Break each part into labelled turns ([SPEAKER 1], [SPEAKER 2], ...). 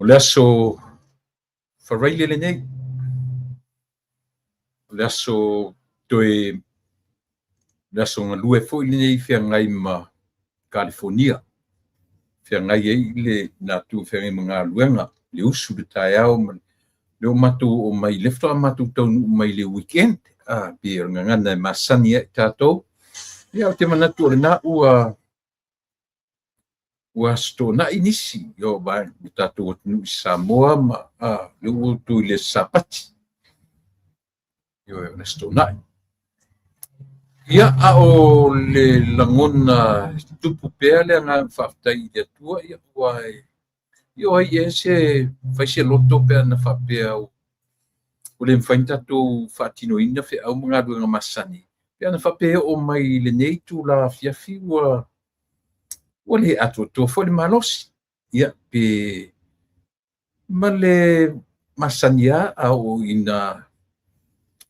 [SPEAKER 1] O le aso Faraile lenei, o le aso toe le aso galue foi lenei feagai ma Kalifonia. Feagai ai le latou feagai ma galuega, le usu le taeao ma le o matou oo mai le faatoa matou taunuu mai le weekend. Pe o le gagana e masani ai tatou. Ia, ou te manatu o lena ua aso toonai nisi o le tatou atunuu i Samoa ma le ua outou i le Sapati. Ioe, o le aso toonai. Ia, a o le lagona tupu pea le agaga faafetai i le Atua, ia ua e o ai ea se fai se loto pe ana faapea ua le mafai ona tatou faatinoina feau ma galuega masani, pe ana faapea e oo mai i lenei itula afiafi ua le atoatoa foi le malosi. Ia, pe ma le masani lava a oo ina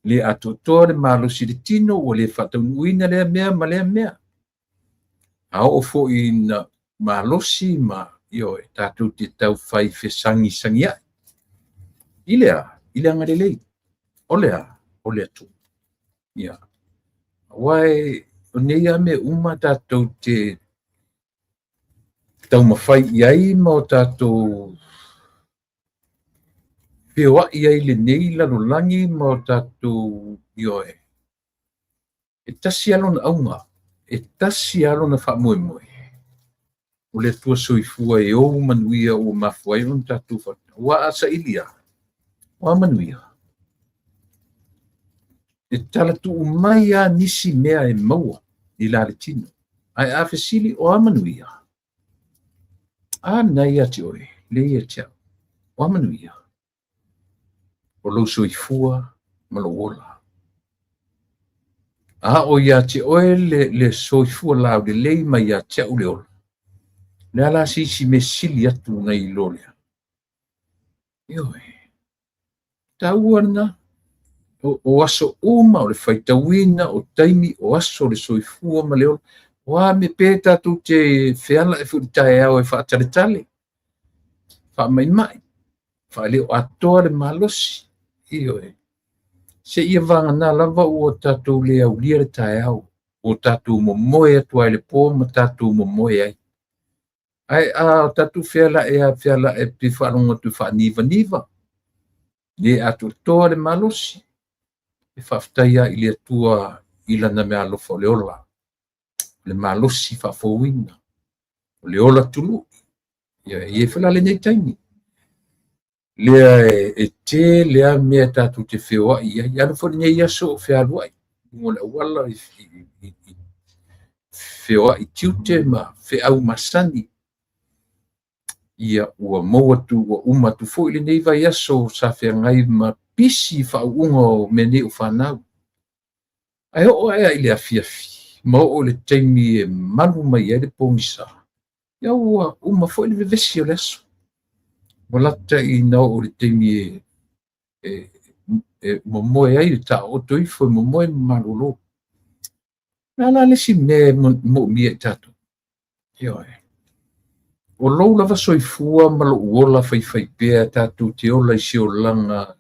[SPEAKER 1] le atoatoa le malosi i le tino, ua le faataunuuina lea mea ma lea mea. A oo foi ina malosi ma ioe, tatou te taufai fesagisagiai. I le a? I le agalelei. O le a? O le Atua. Ia. Aua o nei lava mea uma tatou te taumafai i ai ma o tatou feoai ai lenei lalolagi ma o tatou ioe. E tasi lava lona auga, e tasi lava lona faamoemoe. O le Atua soifua e ou manuia ua mafua ai ona tatou faapea. Ua a saili lava, o a manuia? E talatuu mai lava nisi mea e maua i la le tino. Ae a fesili o a manuia? A lena ia te oe, le ia te au. O a manuia? O lou soifua ma lou ola. A o ia te oe le soifua laulelei ma ia te au le ola. Le ala se isi mea sili atu nai lo lea. Ioe. Taua lena. O aso uma, o le faitauina, o taimi, o aso le soifua ma le ola. O a me pe tatou te feala e foi le taeao e faataletale, faamaimai, faaleo atoa le malosi. Ioe. Se ia vagana lava ua tatou le aulia le taeao, ua tatou momoe atu ai le po ma tatou momoe ai. Ae a tatou feala e a feala e pe faalogo atu faanivaniva, le atoatoa le malosi, e faafetai ai i le Atua i lana meaalofa o le ola, le malosi faafouina, o le ola tului. Ia e foi la lenei taimi. Lea e tele a mea tatou te feoai i ai. Alu foi lenei aso o fealuai, luga o le auala i feoai tiute ma feau masani. Ia ua maua atu, ua uma atu foi lenei vaiaso sa feagai ma pisi faauuga o mea nei o fanau. Ae oo ae i le afiafi, ma oo i le taimi e malu mai ai le pogisa, ia ua uma foi le vevesi o le aso. Ua lata ina oo i le taimi e momoe ai le taoto ifo e momoe ma malolo. O le a la le isi mea e moomia i tatou? Ioe. O lou lava soifua ma lou ola faifaipea tatou te ola i se olaga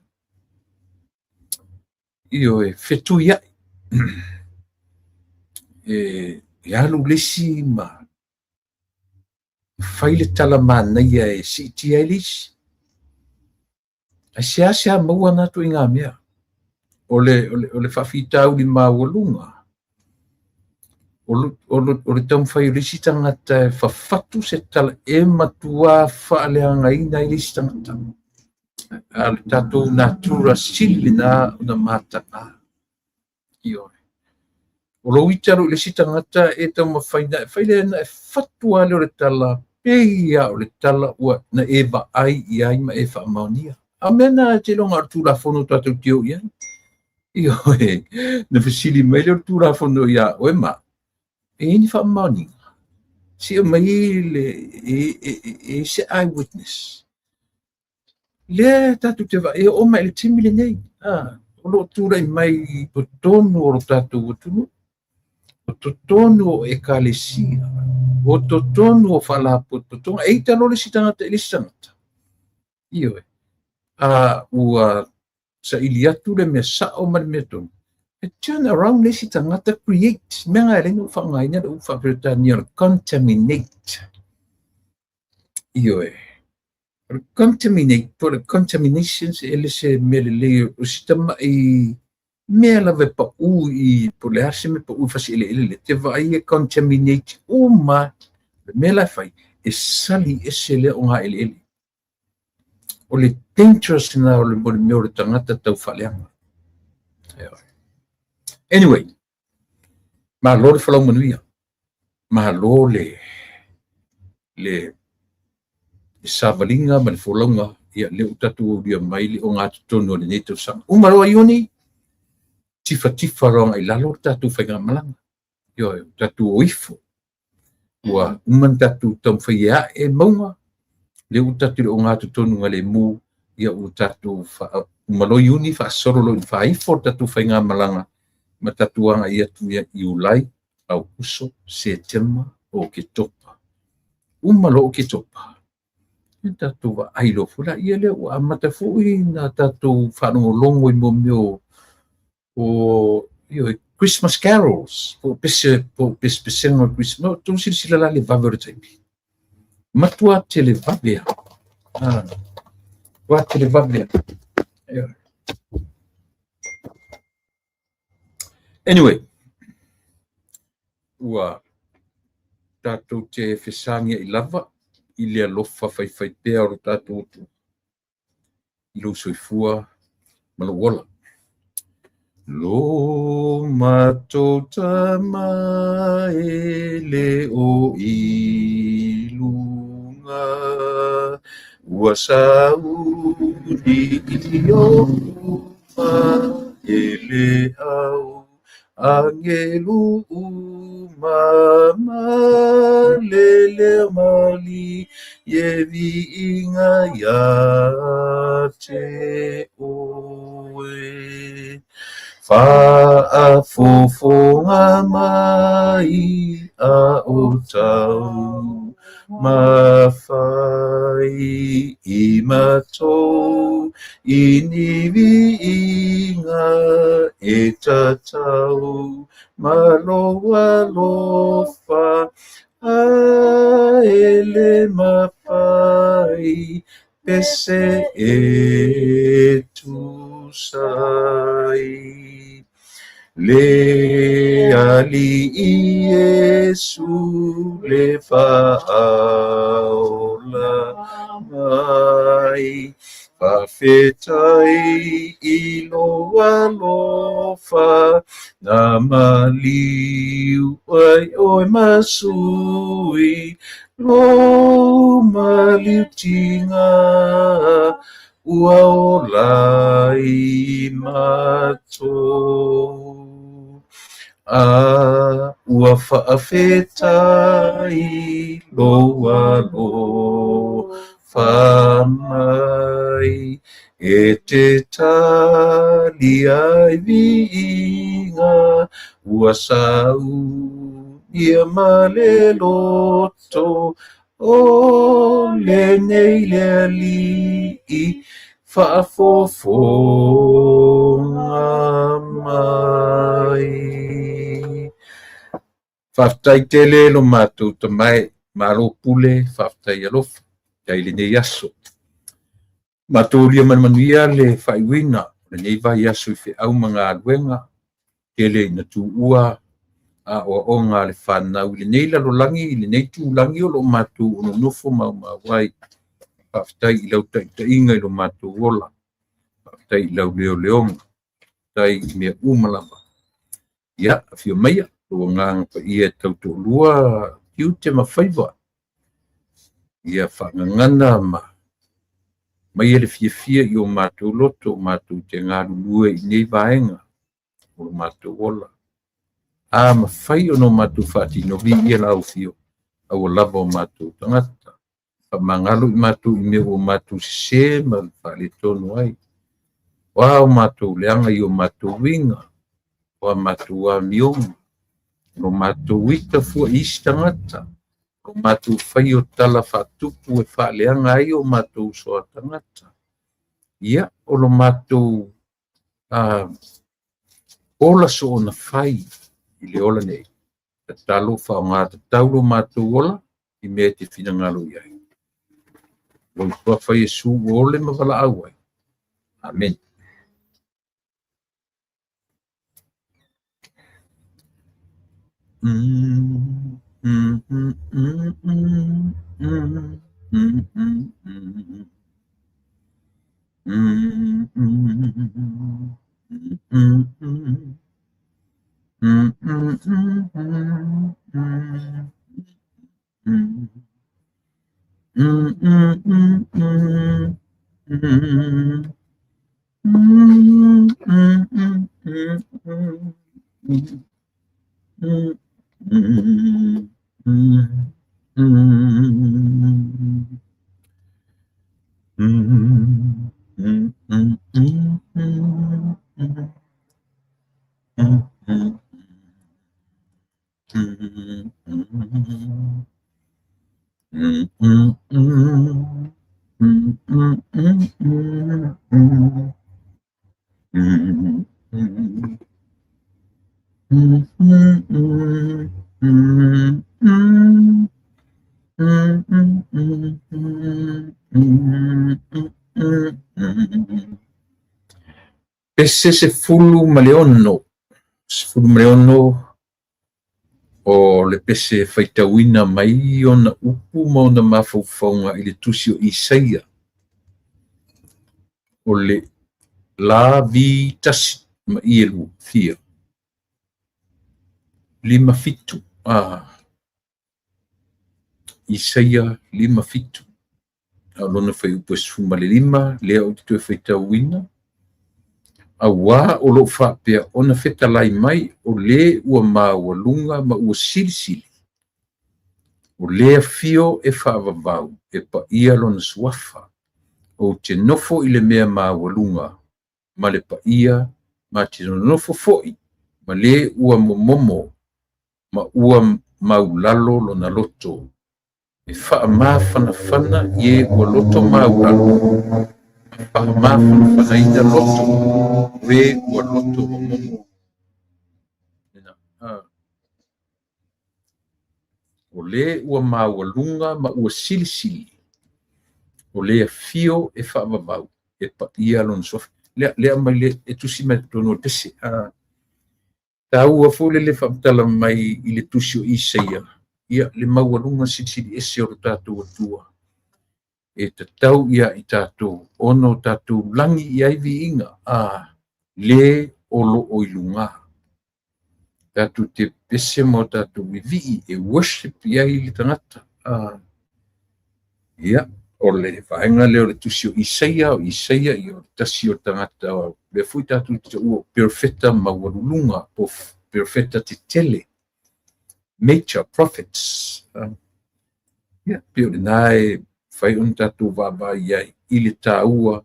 [SPEAKER 1] ioe, fetuiai. E alu le isi ma fai le tala manaia e siitia ai le isi. Ae seasea maua na atu i ngā mea. O le faafitauli maualuga, o le taumafai o le isi tagata e fafatu se tala e matua faaleagaina ai le isi tagata. A le tatou natura sili lena ona mataga. Ioe. O lou ita lo i le isi tagata e taumafai na e fai lea na e fatu lava lea o le tala, pei lava o le tala ua na e vaai i ai ma e faamaonia. A mea na te iloga o le Tulafono tatou te o i ai. Ioe, na fesili mai lea o le Tulafono ia oe ma, e i ai ni faamaoniga. Se mai le e se eyewitness. Lea tatou te vaai e oo mai i le taimi lenei. O loo tulai mai i totonu o lo tatou atunuu, o totonu o ekalesia, o totonu o faalapotopotoga. E ita loa le isi tagata i le isi tagata. Ioe. A ua saili atu le mea sao ma le mea tonu, e turn around le isi tagata, create, mea na e ala ai ona ou faaaogaina le upu faa-Peretania o le contaminate. Ioe. O le contaminate po o le contaminations e le se mea lelei, o si tamai mea lava e pau i, po o le a se mea pau i fasi eleele lea, te vaai e contaminate uma. O le mea la e fai, e sali ese lea o ngā eleele. O le dangerous lena o le mea o le tagata tau faaleaga. Anyway, malo le folau manuia, malo le savaliga ma le folauga, ia lea ua tatou aulia mai le ogatotonu o lenei tausaga. Uma loa Iuni, tifatifa loa agai i lalo le tatou faigamalaga. Ioe, ua tatou o ifo. Ua uma ona tatou taumafai e ae mauga, lea ua tatou i le ogatotonu galemu, ia ua tatou uma loa Iuni faasolo loa ina faaifo le tatou faigamalaga ma tatou agai atu ia Iulai, Aokuso, Setema, Oketopa. Uma loa Oketopa, ia tatou vaai loa foi laia lea ua amata foi ona tatou faalogologo i mea o ioe, Christmas carols, po o pese, po o pesepesega o le Christmas. No, tou silasila la le vave o le taimi. Matua tele vave lava. Ah, matua tele vave lava. Ioe. Anyway, ua tatou te fesagiai lava i le alofa faifaipea o lo tatou Atua i lou soifua ma lou ola. Lo matou Tama e le o i luga, ua sauni i o uma e le au angelu uma ma le leo malie viiga ia te oe. Faafofoga mai a o tau mafai i matou i ni viiga e tatau ma lou alofa a e le mafai pese e tusa ai. Le Alii Iesu le faaola mai, faafetai i lou alofa, na maliu ai oe ma sui, lou maliutiga ua ola ai matou. A ua faafetai lou alofa mai, e te tali ai viiga, ua saunia ma le loto, o lenei le Alii faafofoga mai. Faafetai tele lo matou Tama e, malo pule, faafetai alofa, faafetai i lenei aso. Matou aulia ma le manuia le faaiuina o lenei vaiaso i feau ma galuega, tele ina tuua aoaoga a le fanau i lenei lalolagi, i lenei tulagi o lo o matou nonofo maumau ai. Faafetai i lau taitaiga i lo matou ola, faafetai i lau leoleoga, faafetai i mea uma lava. Ia, afio maia, lou agaga paia e tautoalua tiute ma faiva. Ia faagagana ma maia le fiafia i o matou loto, matou te galulue i nei vaega o lo matou ola. A mafai ona o matou faatino, viia lau afio, aua lava o matou tagata. Faamagalo i matou i mea ua matou sese ma faaletonu ai. O a o matou leaga i o matou uiga, o a matou amioga, o lo matou ita fua i isi tagata, O lo matou faia o tala faatupu e faaleaga ai o matou uso a tagata. Ia, o lo matou ola soona fai i le ola nei. Tatalo faaaoga tatau lo matou ola i mea e te finagalo i ai. Lou Suafa Iesu ua ole ma valaau ai. Amene. Pese 16, 16 o le pese faitauina mai ona upu ma ona mafaufauga i le tusi o Isaia o le la vi tasi ma i e lua fia 57 Isaia 57 a o lona fuaiupu e 15 lea ou te toe faitauina. Auā o loo faapea ona fetalai mai o lē ua maualuga ma ua silisili, o lē afio e faavavau e paia lona suafa. Ou te nofo i le mea maualuga ma le paia, ma te nonofo foi ma lē ua momomo ma ua maulalo lona loto, e faamafanafana i e ua loto maulalo, ma faamafanafanaina loto o e ua loto momomo. O lē ua maualuga ma ua silisili, o lē afio e faavavau e paia lona suafa. Lea mai le e tusi mai totonu o le pese. Taua foi le faamatala mai i le tusi o Isaia, ia le maualuga silisili ese o lo tatou Atua. E tatau ia i tatou ona o tatou lagi i ai viiga le o loo i luga. Tatou te pese ma o tatou vivii e worship i ai le tagata. Ia, o le vaega lea o le tusi o Isaia, o Isaia ia o le tasi o tagata o lea foi tatou te taua o perofeta maualuluga, po perofeta tetele, major prophets. Ia, pei o lena e fai ona tatou vaavaai ai i le taua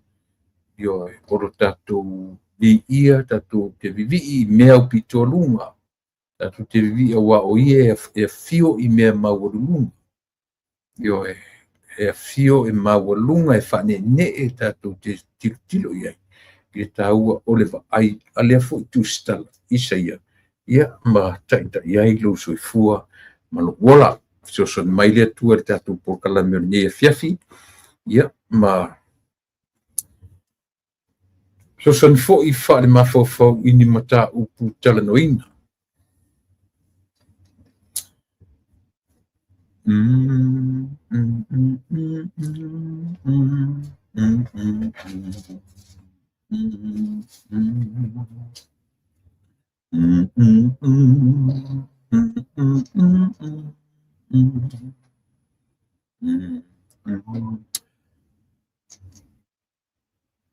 [SPEAKER 1] o lo tatou viia, tatou te vivii i mea aupito luga, tatou te vivii auā o ia e afio i mea maualuluga. E afio e maualuga e faaneenee tatou te tilotilo i ai i le taua o le vaai a lea foi tusitala Isaia, ia ma taitai ai lou soifua ma lou ola. Fesoasoani mai le Atua i le tatou polokalame o lenei afiafi, ia ma fesoasoani foi faale-mafaufau i ni mataupu talanoaina.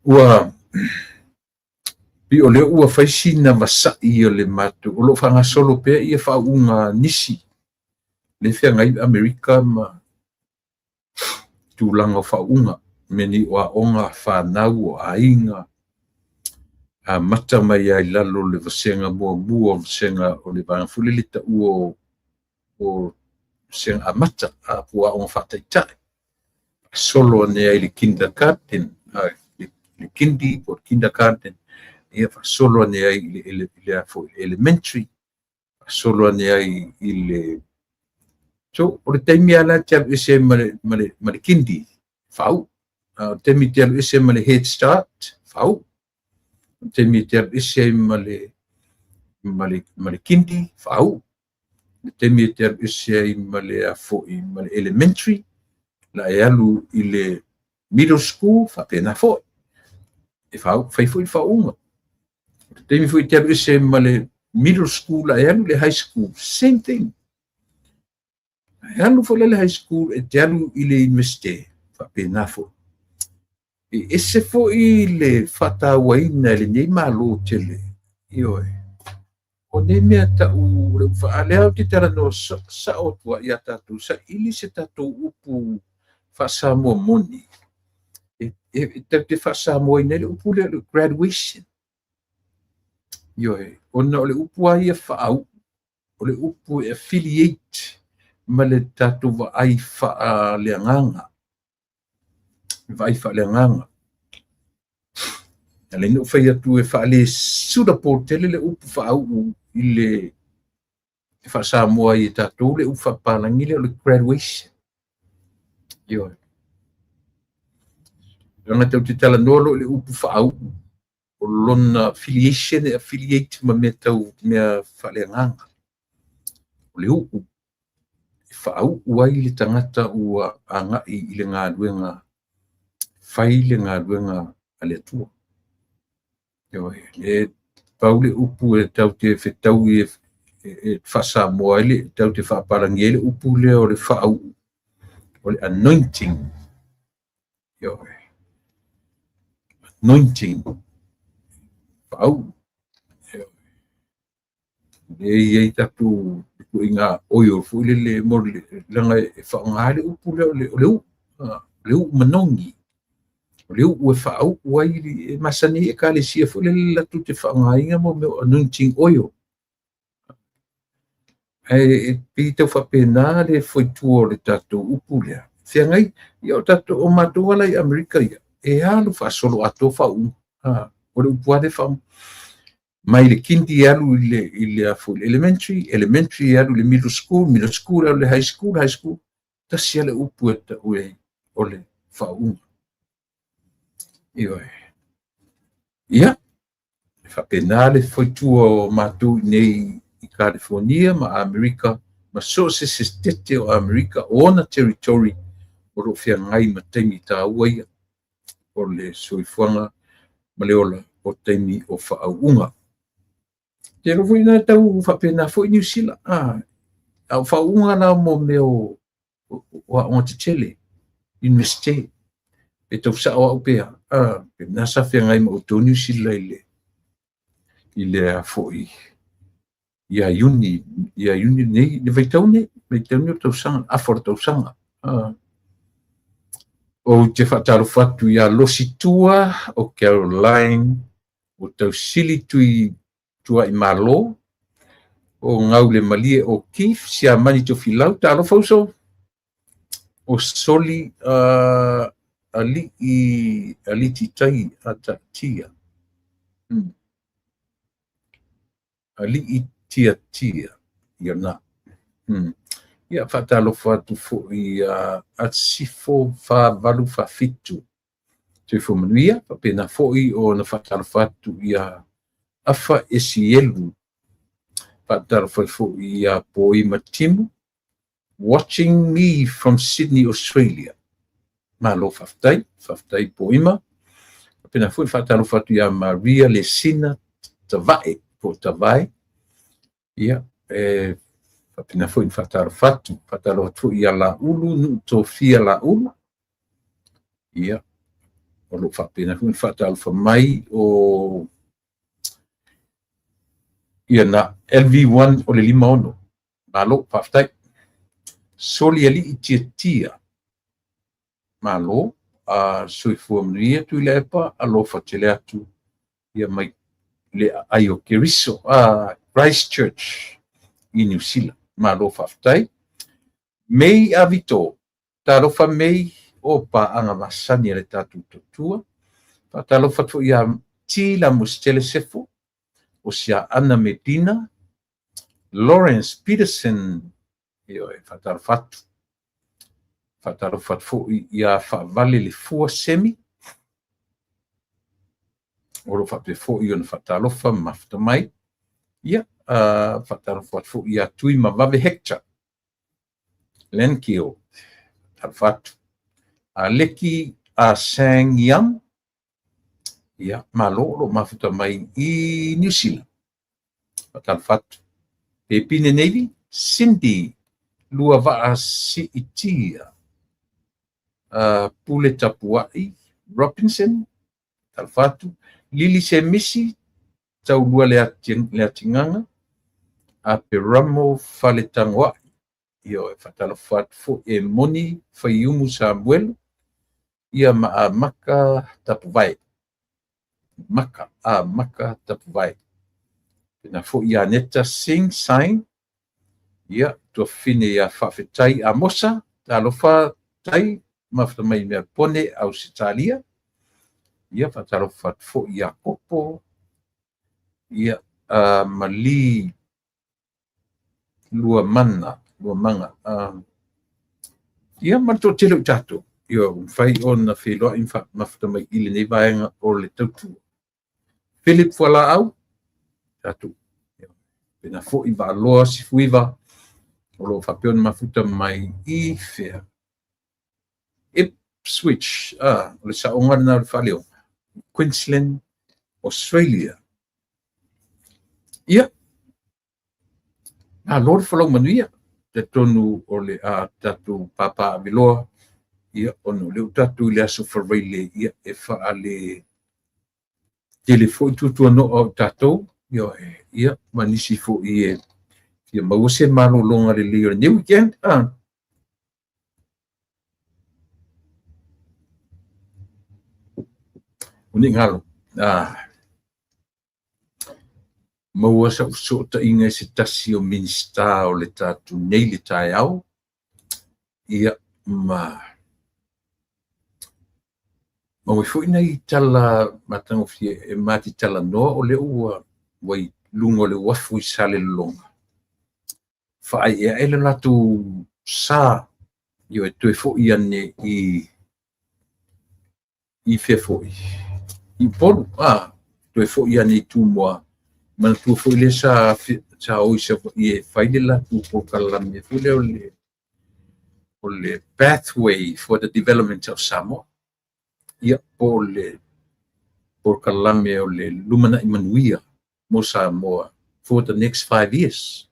[SPEAKER 1] Ua pei o lea ua fai sina vasa'i o le matou o loo faagasolo pea ia faauuga nisi le feagai Amerika ma tulaga o faauuga mea nei o aoga fanau o aiga amata mai ai lalo le vasega muamua o vasega o le vaega foi lele taua o Vasega Amata, po o Aoga Faataitai, faasolo ane ai i le kindergarten, le kindy po o le kindergarten, ia faasolo ane ai i le elementary, faasolo ane ai i le. So, o le taimi lava la e te alu ese ai ma le kindy, faauu. A o le taimi e te alu ese ai ma le Head Start, faauu. O le taimi e te alu ese ai ma le kindy, faauu. Le taimi e te alu ese ai ma le foi ma le elementary, la e alu i le middle school, faapena foi. E faauu, fai foi le faauuga. O le taimi foi e te alu ese ai ma le middle school, la e alu i le high school, same thing. E alu foi la i le high school, e te alu i le university, faapena foi. E ese foi le faatauaina e lenei Malo tele, ioe, o nei mea tau le upu lea ou te talanoa sao atu ia tatou, saili se tatou upu faa-Samoa moni e tatou te faa-Samoaina ai le upu lea o le graduation. Ioe, ona o le upu lava ia faauu, o le upu e affiliate ma le tatou vaai faaleagaga. Vaai faaleagaga. Ala ai ona ou fai atu e faale suitable tele le upu faauu i le faa-Samoa ai e tatou le upu faapapalagi lea o le graduation. Ioe. Leaga tatou te talanoa loa i le upu faauu, o lona affiliation e affiliate ma mea tau mea faaleagaga. O le uu e faauu ai le tagata ua agai i le galuega, fai le galuega a le Atua. Ioe, e pau le upu e tatou te fetaui e faa-Samoa ai le tatou te faapalagi ai le upu lea o le faauu, o le anointing. Ioe. Anointing. Faauu. Ioe. E i ai tatou ituaiga oil foi lele mo le leaga e faaaoga le upu lea o le uu, o le uu manogi. O le uu e faauu ai, e masani ai ekalesia foi lele latou te faaaogaina mo mea o anointing oil. Ae pei tau faapena le foitua o le tatou upu lea. Feagai, ia o tatou o matou ala i Amerika ia, e alu faasolo atoa faauuga. O le upu lava lea mai le kindy alu i le foi elementary, elementary alu i le middle school, middle school alu i le high school, high school. Tasi lava le upu e tau ai o le faauuga. Ioe. Ia, e faapena le foitua o matou nei i California ma Amerika ma so o se setete o Amerika o ona territory o lo o feagai ma taimi taua ia o le soifuaga ma le ola o taimi o faauuga. Te iloa foi na tau faapena foi Niu Sila. A o faauuga la mo mea o aoga tetele, university. E tau sao au pea, na sa feagai ma outou Niu Sila i le foi ia Iuni, ia Iuni nei, le vaitau nei, vaitau nei o tausaga, afa o le tausaga. Ou te faatalofa atu ia Lositua o Caroline, o Tausili Tui Tuai Malo, o Gaule Malie o Keith, Siamani Tofilau, talofa uso, o Soli Alii Aliti Tai Atatia. Alii Tiatia, ia na. Ia faatalofa atu foi ia Asifo 4847. Soifua manuia, faapena foi ona faatalofa atu ia Afa Esielu. Faatalofa foi ia Poima Timu, watching me from Sydney, Australia. Malo faafetai, faafetai Poima. Faapena foi faatalofa atu ia Maria Lesina Tavae, po o Tavae. Ia, e faapena foi faatalofa atu. Faatalofa atu foi ia Laulu, Nuu Tofia Laulu. Ia, o lo o faapena foi faatalofa mai o ia na LV1 o le 56. Malo, faafetai. Soli Alii Tiatia. Malo, soifua manuia Tuilaepa, alofa tele atu ia mai le aai o Keriso, Christchurch i Niu Sila. Malo faafetai. Mei Avito, talofa Mei, o paaga masani a le tatou tautua. Faatalofa atu foi ia T Lamositele Sefo, o Siaana Medina, Lawrence Peterson, ioe, faatalofa atu. Faatalofa atu foi ia Faavale le Fua Semi, o lo o faapea foi ona faatalofa ma mafuta mai. Ia, faatalofa atu foi ia Tui Mavave Hector, Lenkio, faatalofa atu. Aleki a Sang Young, ia, malo o lo o mafuta mai i Niu Sila. Faatalofa atu. Pepine Navy, Cindy Luavaa Siitia, Pule Tapuai Robinson, faatalofa atu. Lili Semisi, Taulua le Atigaga, Aperamo Faletagoai, ioe, faatalofa atu foi e Moni Faiumu Samuelu, ia ma Amaka Tapuvae. Maka, Amaka Tapuvae. Pena foi ia Neta Singh Sain, ia, tuafafine ia Faafetai Amosa, talofa tai, mafuta mai Melpone, Ausetalia, ia, faatalofa atu foi ia Kopo, ia, Mali Luamana, Luamaga, ia, ma le toatele o i tatou, ia, ua mafai ona feiloai ma mafuta mai i lenei vaega o le tautua. Philip Fualaau, tatou, ia, pena foi Vaaloa Sifuiva, o lo o faapea ona mafuta mai i fea? Ipswich, o le saoga lena o le faaleoga, Queensland, Australia. Ia, malo le folau manuia, talitonu o le a tatou papaaveloa, ia, ona o lea ua tatou i le aso Faraile, ia, e faale tele foi tuatuanoa o tatou, ia, ma nisi foi e fia maua se malologa lelei o lenei weekend. O nei galo, maua sau fesootaiga i se tasi o Minisita o le tatou nei le taeao, ia, ma maua ai foi nai tala matagofie e ma te talanoa o lea ua i luga o le uafu i Salelologa, faaeaea le latou sa, ioe, toe foi ane i fea foi, i Upolu, toe foi ane i Tumua, manatua foi lea sa o i Savaii e fai le latou polokalame foi lea o le Pathway for the Development of Samoa, ia, po o le polokalame o le lumanai manuia mo Samoa for the next 5 years.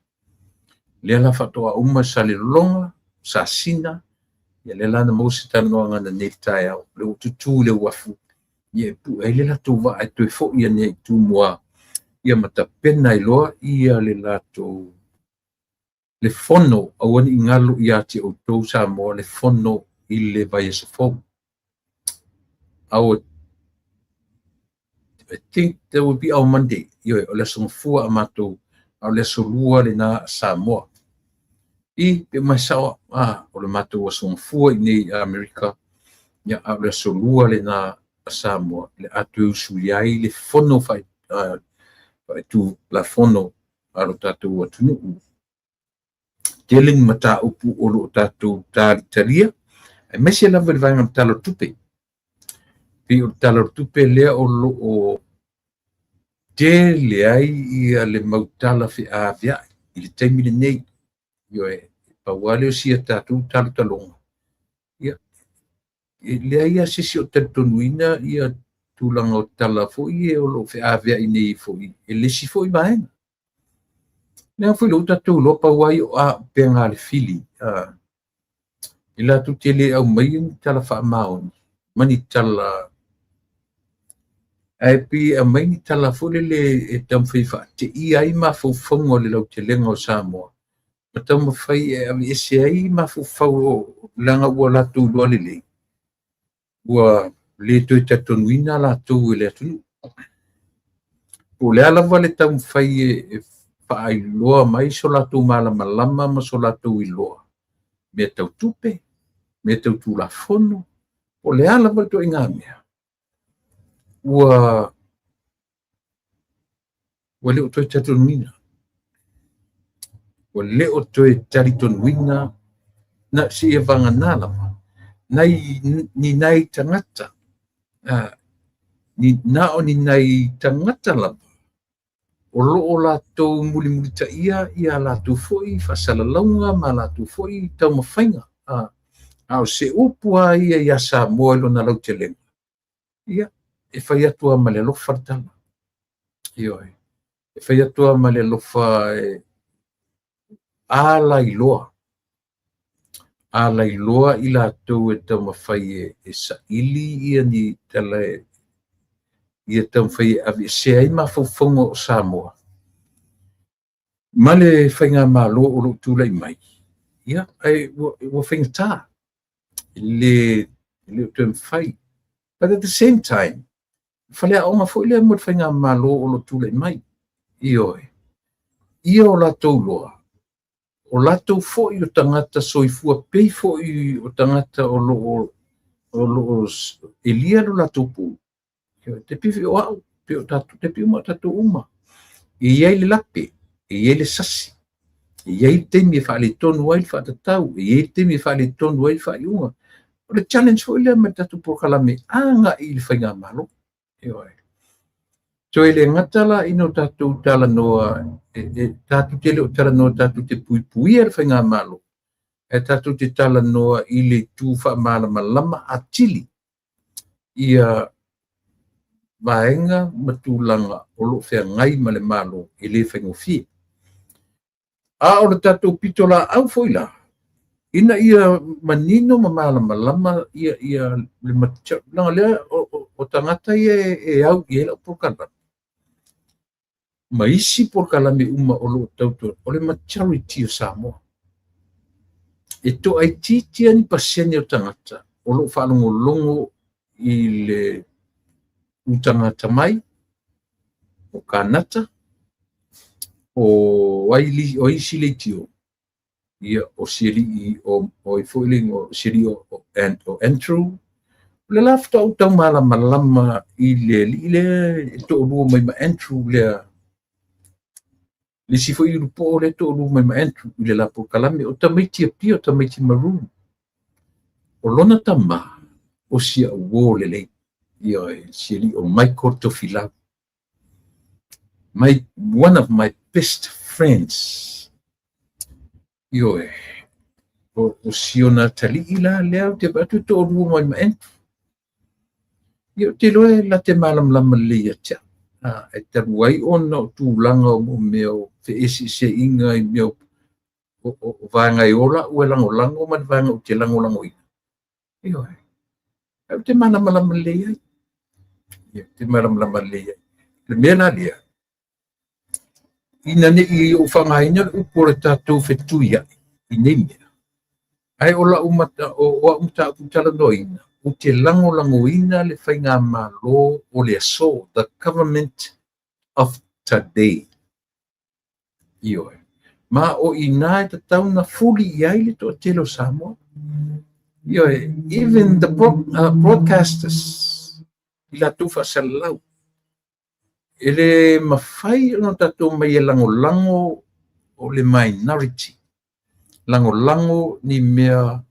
[SPEAKER 1] Lea la faatoa uma Salelologa, Sasina, ia lea la na maua se talanoaga na nei le taeao, le ua tutu i le uafu, ia e pue ai le latou vaa e toe foi ane i Tumua, ia ma tapena ai loa ia le latou le fono, aua ne i galo ia te outou Samoa le fono i le vaiaso fou. I think that will be our Monday. Ioe, o le aso Gafua a matou, a o le aso Lua lena a Samoa. I, pe mai sao, o le matou aso Gafua i nei Amerika, ia, a o le aso Lua lena a Samoa, le a toe usu i ai le fono faitulafono a lo tatou atunuu. Tele ni mataupu o lo o tatou talitalia, aemaise lava i le vaega o le Tala o le Tupe. Pei o le Tala o le Tupe lea o lo o tele ai ia le mau tala feaveai i le taimi lenei. Ioe, pau lava lea o si a tatou talotaloga. Ia, e leai lava se isi o talitonuina ia tulaga o tala foi e o lo o feaveai nei foi e le isi foi vaega. Leaga foi lea ua tatou iloa pau lava ia o auupega a le fili. E latou te le aumaia ni tala faamaoni ma ni tala, ae pei e aumai ni tala foi lele e taumafai e faateia ai mafaufauga o le lautelega o Samoa, ma taumafai e aveese ai mafaufau leaga ua latou iloa lelei, ua le toe talitonuina latou e le atunuu. Po o le a lava le taumafai e faailoa mai so latou malamalama ma so latou iloa, mea tau tupe, mea tau tulafono, po o le a lava le ituaiga mea, ua le o toe talitonuina. Ua le o toe talitonuina na seia vagana lava nai ni nai tagata, na o ni nai tagata lava o lo o latou mulimulitaia ia latou foi faasalalauga ma latou foi taumafaiga. A o se upu lava ia ia Samoa i lona lautelega, ia, e fai atu lava ma le alofa le tala. Ioe. E fai atu lava ma le alofa e alailoa, alailoa i latou e taumafai e saili ia ni tala ia taumafai e aveesea ai mafaufauga o Samoa ma le faigamalo o lo o tulai mai, ia, ae ua faigata, e le o toe mafai. But at the same time, faleaoga foi lea mo le faigamalo o lo o tulai mai. Ioe. Ia o latou loa, o latou foi o tagata soifua pei foi o tagata o lo o elia lo latou pulu. Te pei o au, pe o tatou, te pei uma o tatou uma. E i ai le lape, e i ai le sasi, e i ai le taimi e faaletonu ai le faatatau, e i ai le taimi e faaletonu ai le faaiuga. O le challenge foi lea ma le tatou polokalame agai i le faigamalo. Ioe. Toe le gata la ina o tatou talanoa, tatou te le o talanoa tatou te puipuia le faigamalo, ae tatou te talanoa i le itu faamalamalama atili ia vaega ma tulaga o lo o feagai ma le Malo e le faigofie. A o le tatou pitolaau foi la, ina ia manino ma malamalama ia le leaga lea o tagata ia e au i ai lau polokalame, ma isi polokalame uma o lo o tautua, o le majority o Samoa. E toaitiiti ni pasene o tagata o lo o faalogologo i le utagata mai, o Kanata, o isi leitio, ia o sialii o ai foi le igoa, o sialii o Andrew. O le la faatoa ou taumalamalama i le alii lea e toalua mai ma Andrew lea, le isi foi ulupo lea e toalua mai ma Andrew i le la polokalame, o tamaiti Apia, o tamaiti Maroon. O lona tama, o si au uo lelei, ia sialii o Michael Tofilau. One of my best friends. Ioe, o si ona atalii la lea ou te vaai atu e toalua mai ma Andrew. Ia ou te iloa e la te malamalama lelei ia te au. E talu ai ona o tulaga o mea o feeseeseaiga i mea o vaega e ola au e lagolago ma le vaega ou te lagolagoina. Ioe, ou te malamalama lelei ai. Ia, te malamalama lelei ai. Le mea la lea, ina ne i ou faaaogaina le upu o le tatou fetuiai i nei mea, ae o lau o au mataupu talanoaina, ou te lagolagoina le faigamalo o le aso, the government of today. Ioe. Ma o ina e tatau na fuli i ai le toatele o Samoa. Ioe, even the broadcasters, i latou faasalalau, e le mafai ona tatou mai e lagolago o le minority, lagolago ni mea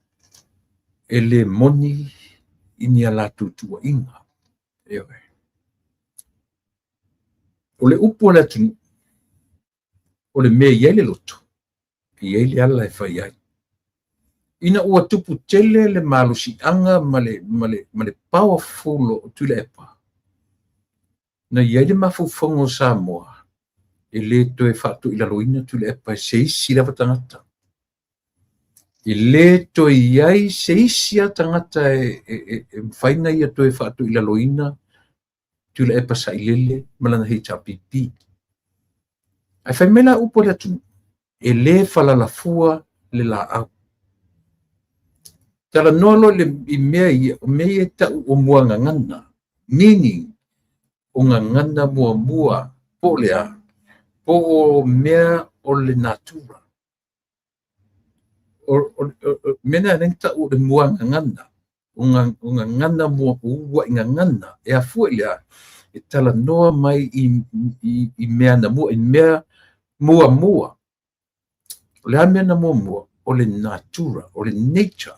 [SPEAKER 1] e le moni i ni a latou tuuaiga. Ioe. O le upu a le atunuu, o le mea e i ai le loto, e i ai le ala e fai ai. Ina ua tupu tele le malosiaga ma le powerful o Tuilaepa, na i ai le mafaufauga o Samoa, e le toe faatoilaloina Tuilaepa e se isi lava tagata. E le toe i ai se isi a tagata e mafai na ia toe faatoilaloina Tuilaepa sailele ma lana HRPP. Ae fai mai la upu a le atunuu, e le falalafua le laau. Talanoa loa i mea ia, o mea ia e tau o muagagana, meaning o gagana muamua, po o le a, po o mea o le natura. O mea na e ta'u o le muagagana, o gagana mua, ua i gagana, e afua i le a, e talanoa mai i mea na mua, i mea muamua. O le a mea na muamua? O le natura, o le nature.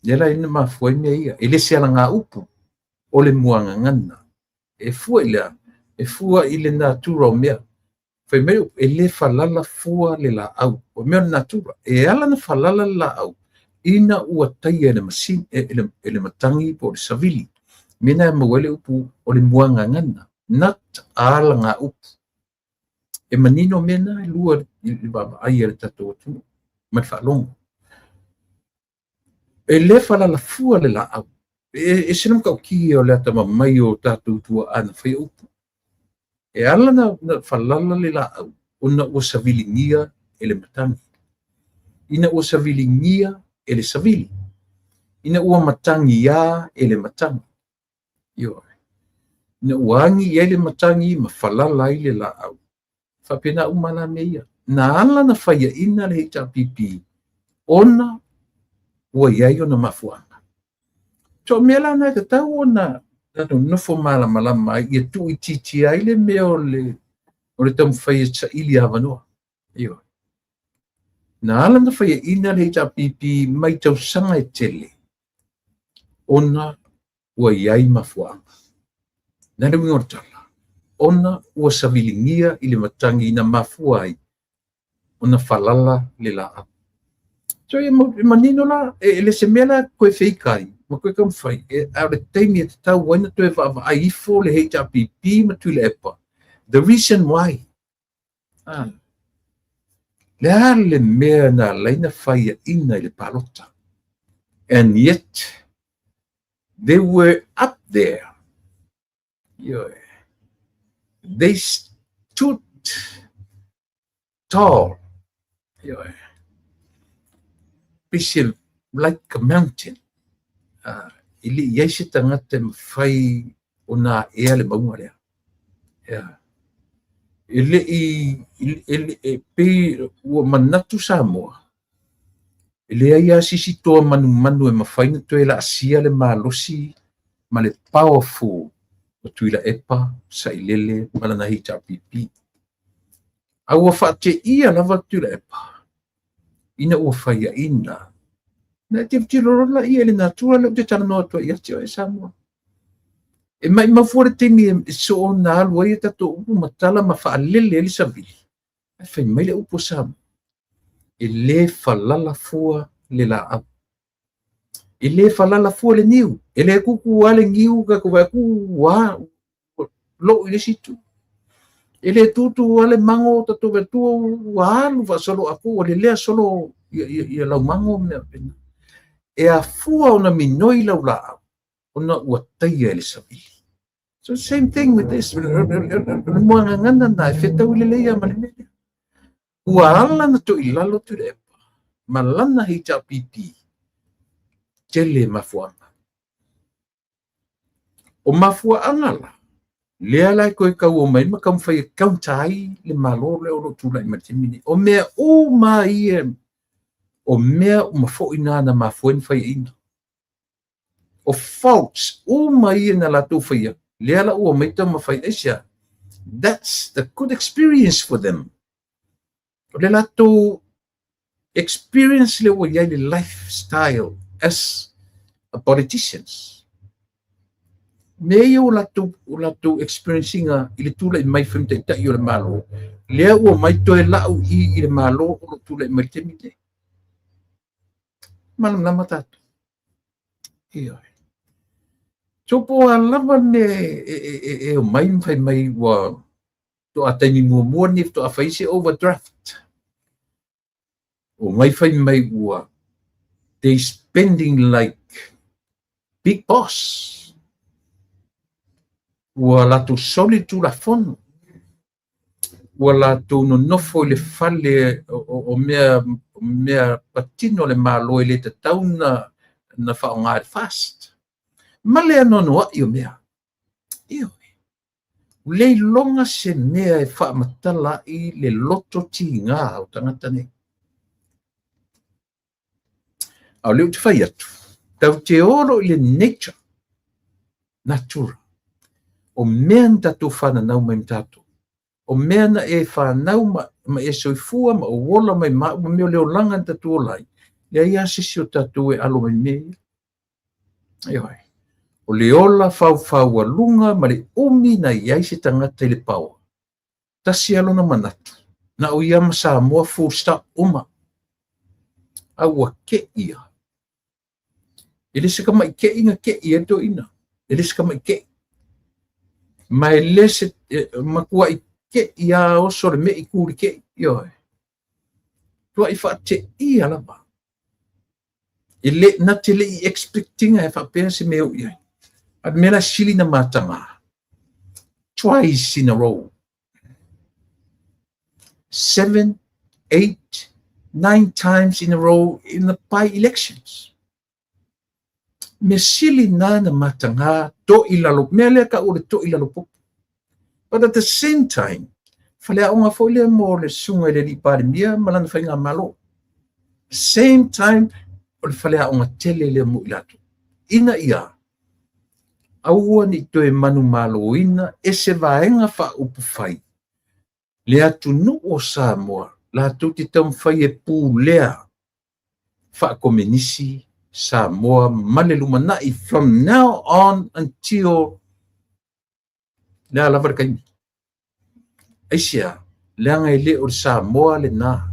[SPEAKER 1] Lea la ina mafua ai mea ia. E le se alagaupu, o le muagagana. E fua i le a? E fua i le natura o mea. Fai mai, e le falala fua le laau. O mea o le natura. E ala na falala le laau, ina ua taia e le masini, e le matagi po o le savili. Mea na e maua ai le upu o le muagagana, not alagaupu. E manino mea na e lua i le vaavaai a le tatou atunuu ma le faalogo. E le falala fua le laau. E ese le matautia o le atamamai o tatou tuaa na faia upu. E ala na falala le laau, ona ua saviligia e le matagi. Ina ua saviligia e le savili. Ina ua matagiā e le matagi. Ioe. Ina ua agi i ai le matagi ma falala ai le laau. Faapena uma la mea ia. Na ala na faiaina le HRPP ona ua i ai ona mafuaaga. So mea la na e tatau ona tatou nofo malamalama ai, ia tuuitiitia ai le mea o le taumafai e saili avanoa. Ioe. Na ala na faiaina le HRPP mai tausaga e tele ona ua i ai mafuaaga. Na le uiga o le tala, ona ua saviligia i le matagi na mafua ai ona falala le laau. So e manino la, e le se mea la koe feika ai, ma koe taumafai, a o le taimi e tatau ai na toe vaavaai ifo le HRPP ma Tuilaepa. The reason why. Le a le mea na ala ai na faiaina i le palota. And yet, they were up there. Ioe. They stood tall. Ioe. Pei like a mountain. E le i ai se tagata e mafai ona aea le mauga lea. Yeah. E le i, e pei ua manatu Samoa, e leai lava se isi toa manumanu e mafai ona toe laasia le malosi ma le powerful o Tuilaepa, Sailele ma lana HRPP. A ua faateia lava Tuilaepa ina ua faiaina. Na e tilotilo loa laia i le natura lea ou te talanoa atu ai ia te oe Samoa. E maumau fua le taimi e soo na alu ai e tatou upu ma tala ma faalele ai le savili. Ae fai mai le upu o Samoa, e le falala fua le laau. E le falala fua le niu. E le tutu lava le niu tatou vaai atu ua lou i le isi itu. E le tutu lava le mago tatou vaai atu ua alu faasolo atu ua lelea solo ia laumago ma mea faapena. E afua ona minoi lau laau ona ua taia e le savili. So same thing with this. O le muagagana na e fetaui lelei lava ma le mea lea. Ua ala na toilalo Tuilaepa ma lana HRPP tele mafuaaga. O mafuaaga la, lea la e toe tau omai ma taumafai e counter ai le Malo lea o lo o tulai mai i le taimi lenei. O mea uma ia, o mea uma foi na na mafua ai na faiaina. O faults uma ia na latou faia, lea la ua omai taumafai aisea. That's the good experience for them. O le latou experience lea ua i ai le lifestyle as a politicians. Mea ia ua latou experience ina i le tulai mai fai ma taitai o le Malo, lea ua omai toe lau i le Malo o lo o tulai mai i le taimi lenei. Malamalama tatou. Ioe. So po o a lava le mea e omai ma fai mai ua faatoa taimi muamua lenei faatoa fai se overdraft. Omai fai mai ua they spending like big boss. Ua latou soli le Tulafono. Ua latou nonofo i le fale o mea patino le Malo e le tatau na faaaoga i le FAST. Ma le anoanoai o mea. Ioe. Le iloga se mea e faamatala ai le loto tiga o tagata nei. A o lea ou te fai atu, tatou te o loa i le nature, natura, o mea na tatou fananau mai ma tatou, o mea na e fanau ma e soifua ma ou ola mai ma au ma mea o le olaga na tatou ola ai, leai lava se isi o tatou e alo mai i mea ia. Ioe. O le ola faufaualuga ma le umi na i ai se tagata i le power, tasi lava lona manatu, na o ia ma Samoa full stop, uma. A ua kei ia. E le se tamai kei na kei ai le toeaina. E le se tamai kei. Ma e le se matuai kei lava oso le mei tu i le kei. Ioe. Tuai faateia lava. E le, na te le i expect ina e faapea se mea e oo i ai. A o le mea la sili na mataga, twice in a row. 7, 8, 9 times in a row in the by-elections. Mea sili na na mataga to'i lalo, mea lea tau o le to'i lalo popo. But at the same time, faleaoga foi lea mo le susuga i le alii Palemia ma lana faigamalo. Same time, o le faleaoga tele lea mo i latou. Ina ia aua ne i toe manumaloina e se vaega faaupufai le atunuu o Samoa latou te taumafai e pulea faakomenisi Samoa ma le lumanai from now on until le a lava le taimi. Aisea? Leaga e le o le Samoa lena.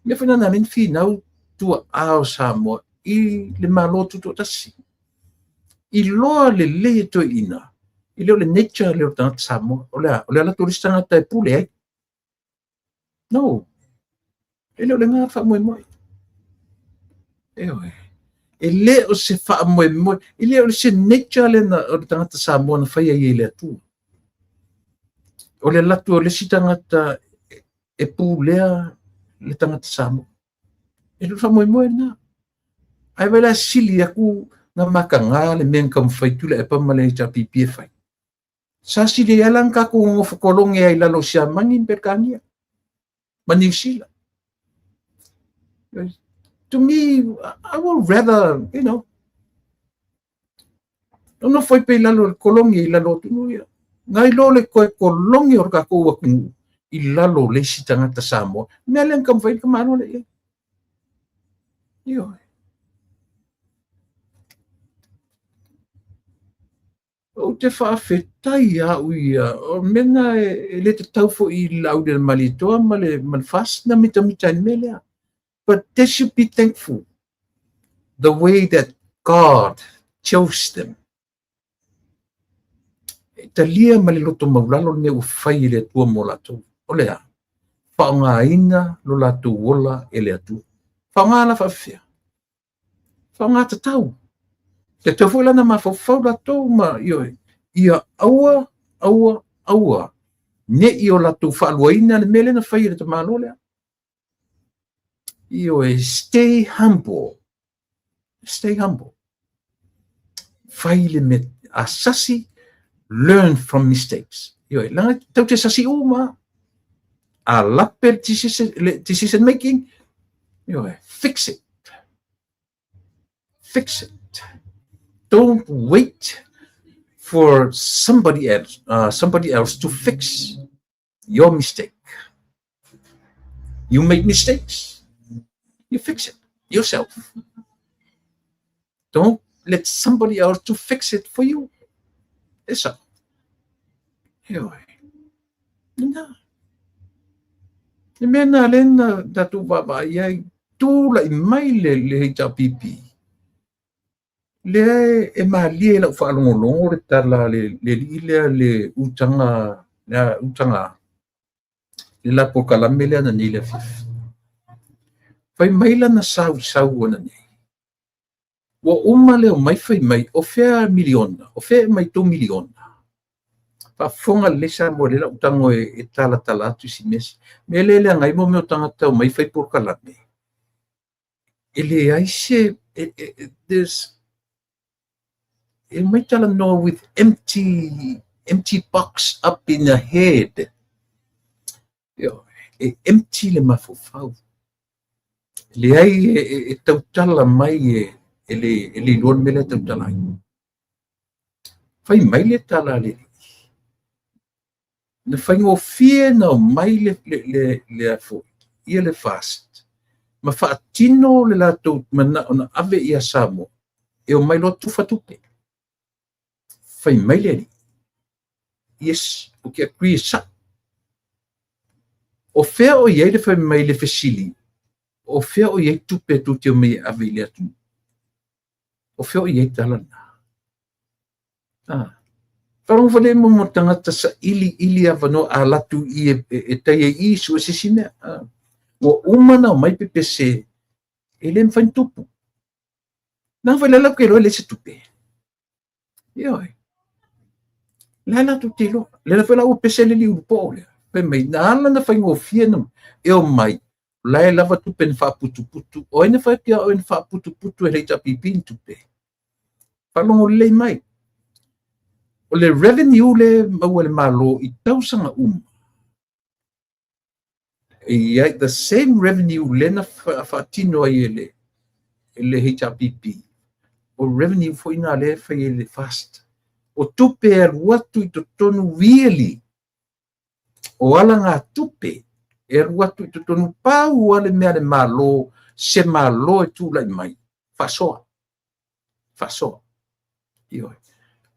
[SPEAKER 1] Mea foi na na finau tuaa o Samoa i le Malo Tutoatasi. Iloa lelei e toeaiina, e le o le nature lea o le tagata Samoa. O le a? O le alu atu o le isi tagata e pule ai. No. E le o le na faamoemoe. Ioe. E le o se faamoemoe, e le o se nature lea o le tagata Samoa na faia ia i le Atua. O le alu atu o le isi tagata e pulea le tagata Samoa. E le o le faamoemoe lena. Ae vaai la sili atu na mataga le mea na taumafai Tuilaepa ma le HRPP e fai. Sa sili ai la na tatou nonofo kolone ai i lalo o Siamani ma Peretania ma Niu Sila. To me, I would rather, nonofo ai pea i lalo o le kolone i lalo o atunuu ia. Nai lo le toe kolone o le tatou atunuu i lalo o le isi tagata Samoa. Mea lea na taumafai le tamaloa lea i ai. Ioe. Ou te faafetai ia au ia, o le mea lena e le tatau foi i le Laaulialemalietoa ma le FAST na mitamita ai i le mea lea. But they should be thankful the way that God chose them. E talia ma le loto maulalo le mea ua fai e le Atua mo latou. O le a? Faaaogaina lo latou ola e le Atua. Faaaoga la faafefea? Faaaoga tatau. Tatau foi la na mafaufau latou ma ioe. Ia aua, aua, aua ne i o latou faaluaina le mea lea na fai e le tamaloa lea. Ioe, stay humble. Stay humble. Fai le mea a sasi, learn from mistakes. Ioe, leaga tatou te sasi uma. A lape le decision making, ioe, fix it. Fix it. Don't wait for somebody else to fix your mistake. You make mistakes, you fix it yourself. Don't let somebody else to fix it for you. E sao. Ioe. Lena. Le mea na lea na tatou vaavaai ai, tulai mai le HRPP. Lea e malie i lau faalogologo le tala le alii lea le utaga, le utaga le la polokalame lea na nei le afiafi. Fai mai lana sausau ona nei. Ua uma le omai fai mai, o fea miliona, o fea e mai tou miliona. Faafofoga lelei Samoa lea lau tago e talatala atu i si mea. Mea lea leaga ai mo mea o tagata o mai fai polokalame. E leai se, there's, e mai talanoa with empty box up in the head. E empty le mafaufau. Leai e tautala mai e le iloa le mea lea e tautala ai. Fai mai le tala a le alii, na faigofie ona omai le FAST ma faatino le latou manao na ave ia Samoa e omai loa tufa tupe. Fai mai le alii, yes, ou te agree e sao. O fea o i ai le fai mai le fesili, o fea o i ai tupe tou te omai e ave i le atunuu? O fea o i ai tala na? Faalogo foi mo tagata saili ili avanoa a latu i e tai ai i sue se isi mea. Ua uma ona omai pepese e le mafai ona tupu. Na foi le latou te iloa e leai se tupe. Ioe. Le latou te iloa. Le foi la ua pese le liu po lea. Fai mai, na ala na faigofie na e omai, la e lava tupe na faaputuputu. O ai na fai atu ia oe na faaputuputu e le HRPP ni tupe? Faalogo lelei mai. O le revenue le maua e le Malo i tausaga uma, e i ai the same revenue le na faatino ai e le HRPP, o revenue foi na lea e fai e le FAST. O tupe e alu atu i totonu really, o alagatupe e alu atu i totonu pau a le mea le Malo, se Malo e tulai mai, faasoa. Faasoa. Ioe.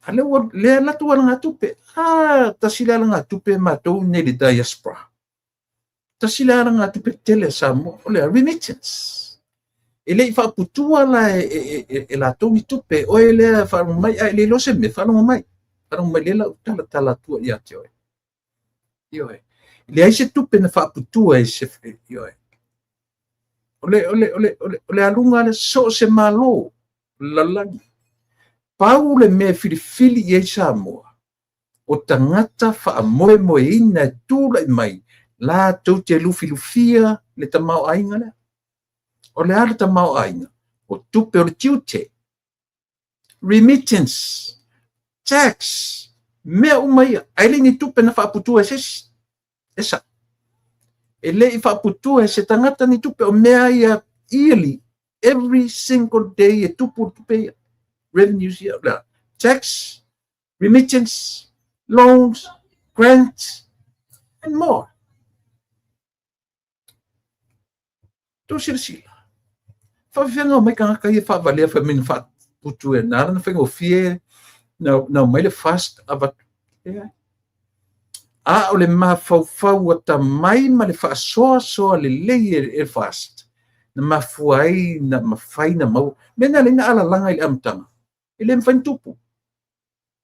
[SPEAKER 1] A lea ua lea latou alagatupe. Tasi le alagatupe matou nei le diaspora. Tasi le alagatupe tele a Samoa, o le remittance. E le i faaputua la e latou ni tupe. Oe lea faalogo mai, a e le iloa se mea, faalogo mai. Faalogo mai lea lau talatala atua ia te oe. Ioe. Leai se tupe na faaputua e se, ioe. O le aluga le so o se Malo, lalolagi. Pau le mea filifili i ai Samoa, o tagata faamoemoeina e tulai mai, latou te lufilufia le tamaoaiga lea. O le a le tamaoaiga? O tupe o le tiute, remittance, tax, mea uma ia. Ae le ni tupe na faaputua e se isi. E sao. E le i faaputua e se tagata ni tupe o mea ia yearly, every single day e tupu tupe ia. Revenues ia, tax, remittance, loans, grants, and more. Tau silasila. Faafefea mai tagata ia faavalea fai mai na faaputu e na ala na faigofie na omai le FAST avatu. A o le mafaufau atamai ma le faasoasoa lelei e FAST, na mafua ai na mafai na maua. Mea na leai na alalaga i le amataga, e le mafai ona tupu.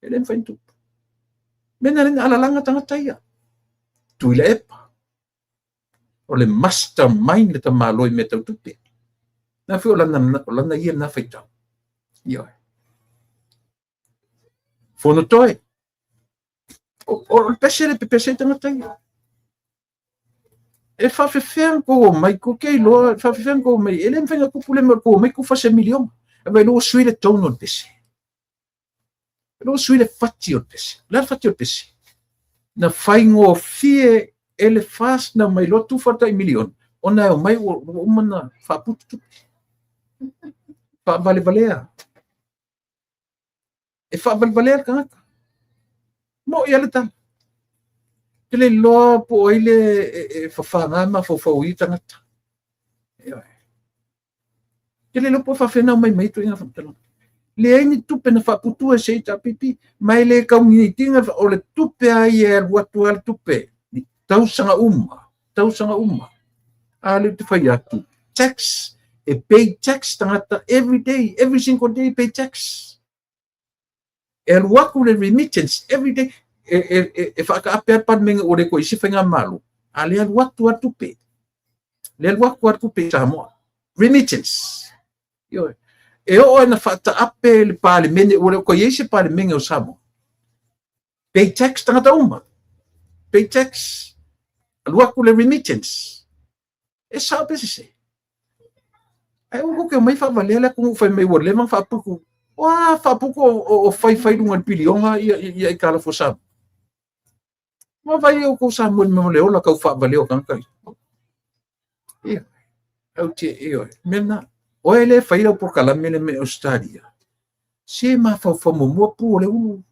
[SPEAKER 1] E le mafai ona tupu. Mea na leai na alalaga tagata ia. Tuilaepa. O le mastermind le tamalo i mea tau tupe. Na foi o lana ia na faitau. Ioe. Fono toe. O le pese le pepese tagata ia. E faafefea kou mai, ko ke iloa, faafefea kou mai, e le mafai ona tupu le mea kou mai tufa se miliona. E vai lua sui le tonu o le pese. Lua sui le fati o le pese. Le fati o le pese. Na faigofie e le FAST na mai loa tufa tai miliona. Ona e omai ua uma na faaputu tupe. Faavalevalea. E faavalevalea le tagata. Mo ia le tala. Te le iloa po o ai le e fafaga mafaufau i tagata. Te le iloa po o faafefea ona omai mai ituaiga faamatalaga. Leai ni tupe na faaputua e se HRPP, ma e le kaunitiga o le tupe ai e alu atu a le tupe. Tausaga uma, tausaga uma. A le te fai atu, tax, e pay tax tagata every day, every single day pay tax. E alu atu le remittance every day, e whaakaape a palemenge o le ko isi whainga malo. A le alu atu a tupe. Le alu atu a tupe Samoa. Remittance. Ioe. E oo na whaataape le palemene, o le ko iei se palemenge o Samoa. Pay tax tagata uma. Pay tax. Alu atu le remittance. E sao pe se. Ai o ke mai whaavalea le atunuu fai mai ua leva faaputu. Oa faaputu o fai fai lunga le pilionga ia i kala fo Samoa. Ma vai o kou Samoa ni le ola kau faavalea o tagata ia. Ia. Au te, ioe, mea lena. Oe lea e fai lau polokalame lea mai Ausetalia, se mafaufau muamua pu o le ulu.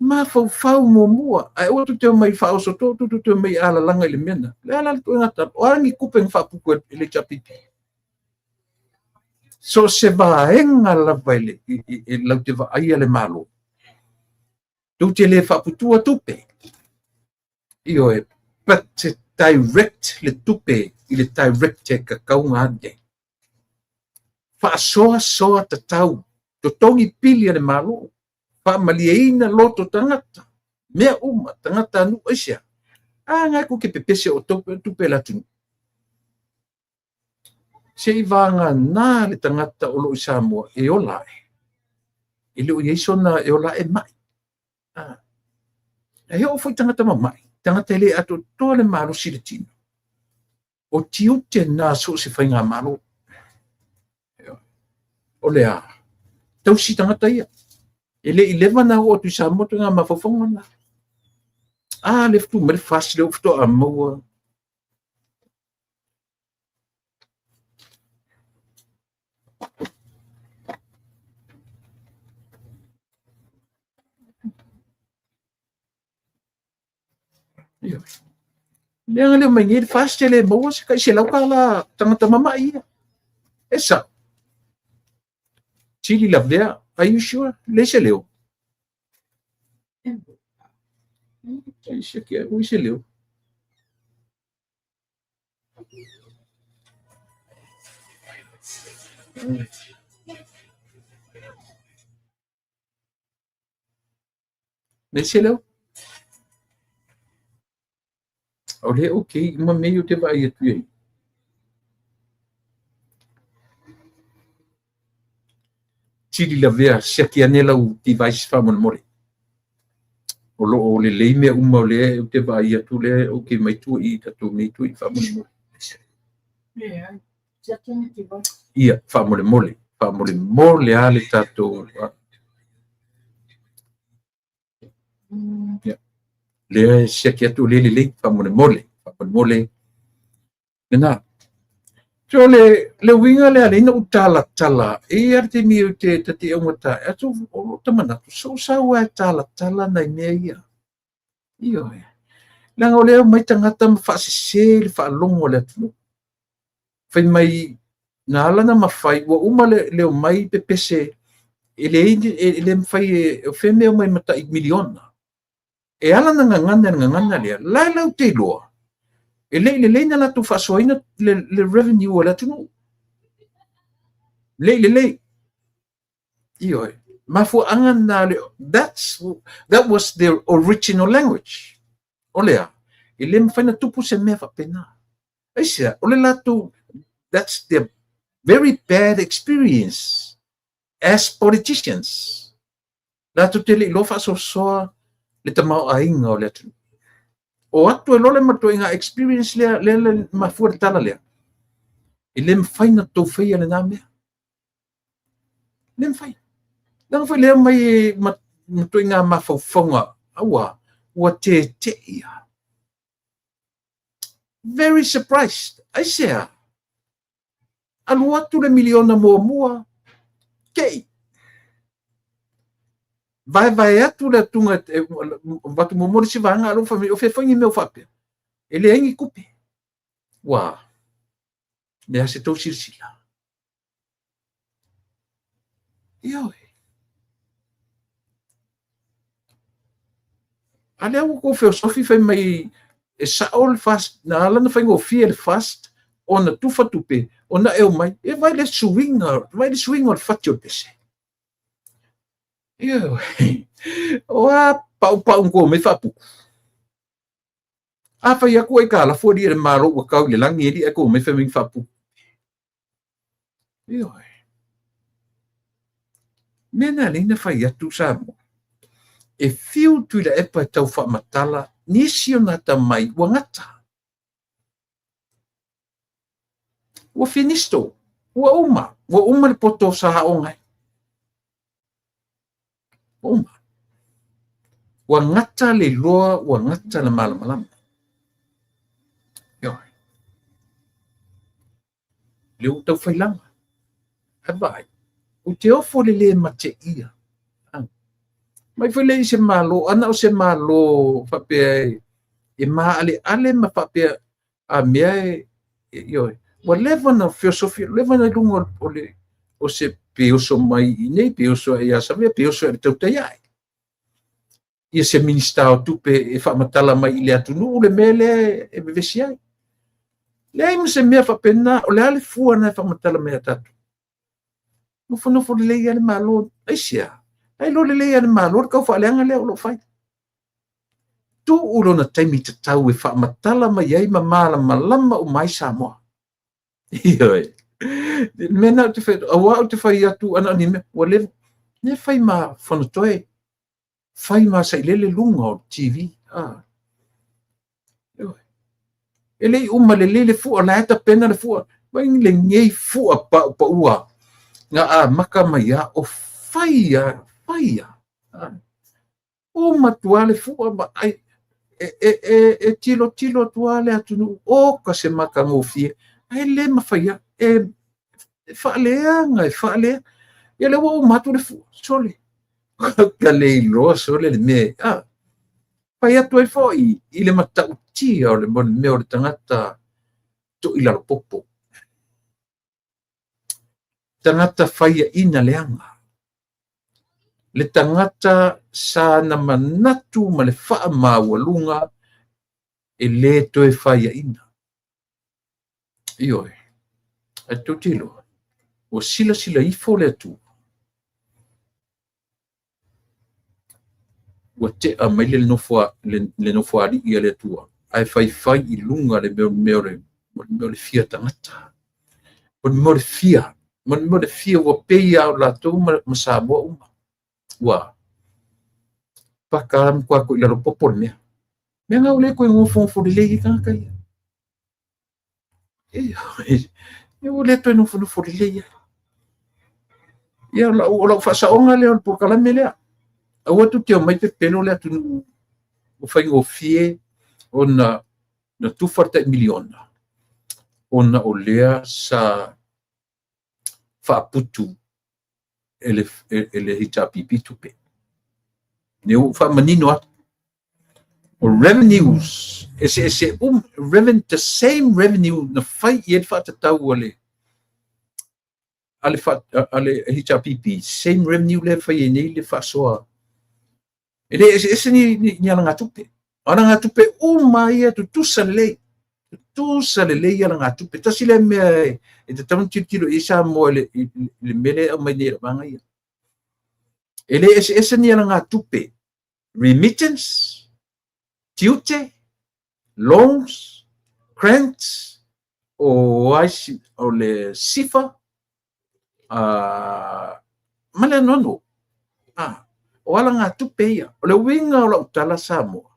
[SPEAKER 1] Mafaufau muamua, ae aua tou te omai faaoso to, tou te omai alalaga i le mea lena. O le a la le ituaiga tala? O a ni tupe na faaputu e le HRPP? So o se vaega lava e latou te vaaia le Malo, tou te le faaputua tupe. Ioe, but direct le tupe i le director e tatau ona alu i ai. Faasoasoa tatau, totogi pili a le Malo, faamalieina loto tagata, mea uma, tagatanuu, aisea? A na e tou te pepese o tupe a le atunuu. Se i vagana le tagata o lo o i Samoa e ola ae. E le o i ai sona e ola ae mai. E oo foi tagata mamai, tagata e le atoatoa le malosi i le tino. O tiute na so o se faigamalo. O le a? Tausi tagata ia. E le i leva na oo atu i Samoa ituaiga mafaufauga na. A lea faatoa tu mai le FAST lea faatoa maua. Leaga le omai nei le FAST e le maua se tai $100 tagata mamai ia. E sao. Tili lavea, are you sure? Leai se leo. Ui se leo. Leai se leo. O lea okay uma mea ia ou te vaai atu i ai. Tili lavea, siaki ane lau device faamolemole. O lo o lelei mea uma o lea ou te vaai atu lea okay mai tua i tatou nei tua i faamolemole. Ia, faamolemole, faamolemole lava le tatou. Ia, lea e siaki atu o lea e lelei, faamolemole, faamolemole. Lena. So le uiga lea lea ina ou talatala, e i ai le taimi ou te ta te augata ai, atu o lou ta manatu, so ou sau lava e talatala nai mea ia. Ioe. Leaga o lea e omai tagata ma faasese le faalogo a le atunuu. Fai mai na ala ona mafai, ua uma le omai pepese e leai e le mafai e o fea mea e omai ma tai miliona. E ala ona gagana i le gagana lea, la e latou te iloa, e le i lelei ona latou faasoaina le revenue a le atunuu. Le i lelei. Ioe. Mafuaaga na le, that was their original language. O le a? E le mafai ona tupu se mea faapena. Aisea? O le latou, that's their very bad experience as politicians. Latou te le i iloa faasoasoa le tamaoaiga o le atunuu. O atu e loa le ma ituaiga experience lea, lea le mafua le tala lea. E le mafai ona tou faia lena mea. Le mafai. Leaga foi lea mai ma ituaiga mafaufauga, aua, ua tete'i lava. Very surprised. Aisea? Alu atu le miliona muamua, tei. Vaevae atu le atuga, avatu muamua le isi vaega, alu fai mai, o fea foi ni mea o faapea? E leai ni tupe. Ua, le a se tou silasila. Ioe. A lea ua tou feosofi fai mai e sao le FAST, na ala ona faigofie le FAST ona tufa tupe ona e omai, e vaai le suiga, vaai le suiga o le fati o le pese. Ioe. O a paupau na tou omai faaputu. A fai atu aitalafu alii a le Malo ua tau i le lagi alii ae tou omai fai mai na faaputu. Ioe. Mea na alai na fai atu Samoa. E fiu Tuilaepa e tau faamatala nisi o na atamai ua gata. Ua finisto. Ua uma. Ua uma le poto sa aoga ai. Ua uma. Ua gata le iloa, ua gata le malamalama. Ioe. Lea ua tau failaga. Ae vaai, ou te ofo i le lē mateia. Mai foi lea i se Malo, ana o se Malo faapea e maaleale ma faapea a mea e, ioe, ua leva ona feosofi, leva ona i luga o le o se pe oso mai i inei, pe oso ae ia Savea, pe oso ae i le tautai ae. Ia se Minisita o Tupe e faamatala mai i le atunuu le mea lea e vevesi ai. Leai ma se mea faapena, o le a le fua na e faamatala mai ia tatou? Nofonofo lelei lava le Malo, aisea? Ai iloa lelei lava e le Malo le taufaaleaga lea o lo o fai. Tuu lona taimi tatau e faamatala mai ai ma malamalama uma ai Samoa. Ioe. Le mea lena ou te fai atu, aua ou te fai atu ana o ni mea, ua leva, lea fai ma Fonotoe, fai ma Sailele luga o le TV. Ah. E le i uma lelei le fua, la e tapena le fua. Vai lenei fua paʻupaʻua na amata mai a o fai a, fai a. Ah. Uma atu lava le fua ma ai e, e, e, e tilotilo atu lava le atunuu, oka se matagofie, ae le mafai lava, e, e faaleaga, e faaleaga. Ia lea ua uma atu le fua, sole. Ka le iloa sole le mea, ah. Fai atu ai foi i le matautia o le mea o le tagata toilalopopo. Tagata faiaina leaga. Le tagata sa na manatu ma le faamaualuga e lē toe faiaina. Ioe, ae tou te iloa, ua silasila ifo le Atua, ua tea mai le le nofoalii a le Atua, ae faifai i luga le mea o le mea o le fia tagata. O le mea o le fia, ma le mea o le fia ua pei lava o latou ma Samoa uma. Ua paka lava matua toilalo popo le mea. Mea na ua le toe nofonofo lelei ai tagata ia. E ua le toe nofonofo lelei ai. Ia, o lau faasaoga lea o le polokalame lea. Aua tou te omai pepelo le atunuu ua faigofie ona na tufa le tai miliona ona o lea sa faaputu e le, e le HRPP tupe. Lea ua faamanino atu. O revenues, eseese uma, revenue, the same revenue na fai i ai le faatatau a le a le HRPP, same revenue lea e fai ai nei le faasoa. E le eseese ni, ni, ni alagatupe. O alagatupe uma ia tutusa lelei. Tutusa lelei alagatupe. Tasi lea mea e, e tatau ona tilotilo i ai Samoa i le, i, i le mea lea e aumai nei e le vaega ia. E le eseese ni alagatupe. Remittance, tiute, loans, grants, o ai o le SIFA, ma le anoano. Ah, o alagatupe ia. O le uiga o lau tala Samoa,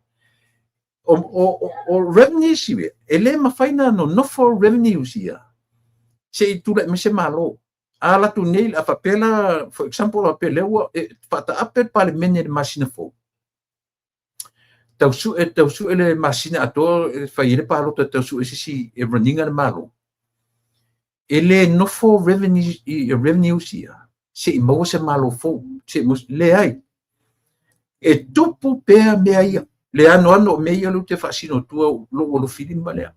[SPEAKER 1] o, o, o, o revenues ia, e le mafai ona nonofo revenues ia se i tulai mai se Malo. A alu atu nei, a faapea la, for example, a faapea lea ua e faataape le Palemene i le masina fou, tau sue, tau sue le masina atoa e fai ai le palota tau sue se isi e run ina le Malo. E le nofo revenue, revenues ia se i maua se Malo fou, se i maua, leai. E tupu pea mea ia, le anoano o mea ia lea ou te faasino atua lou alofilima lea.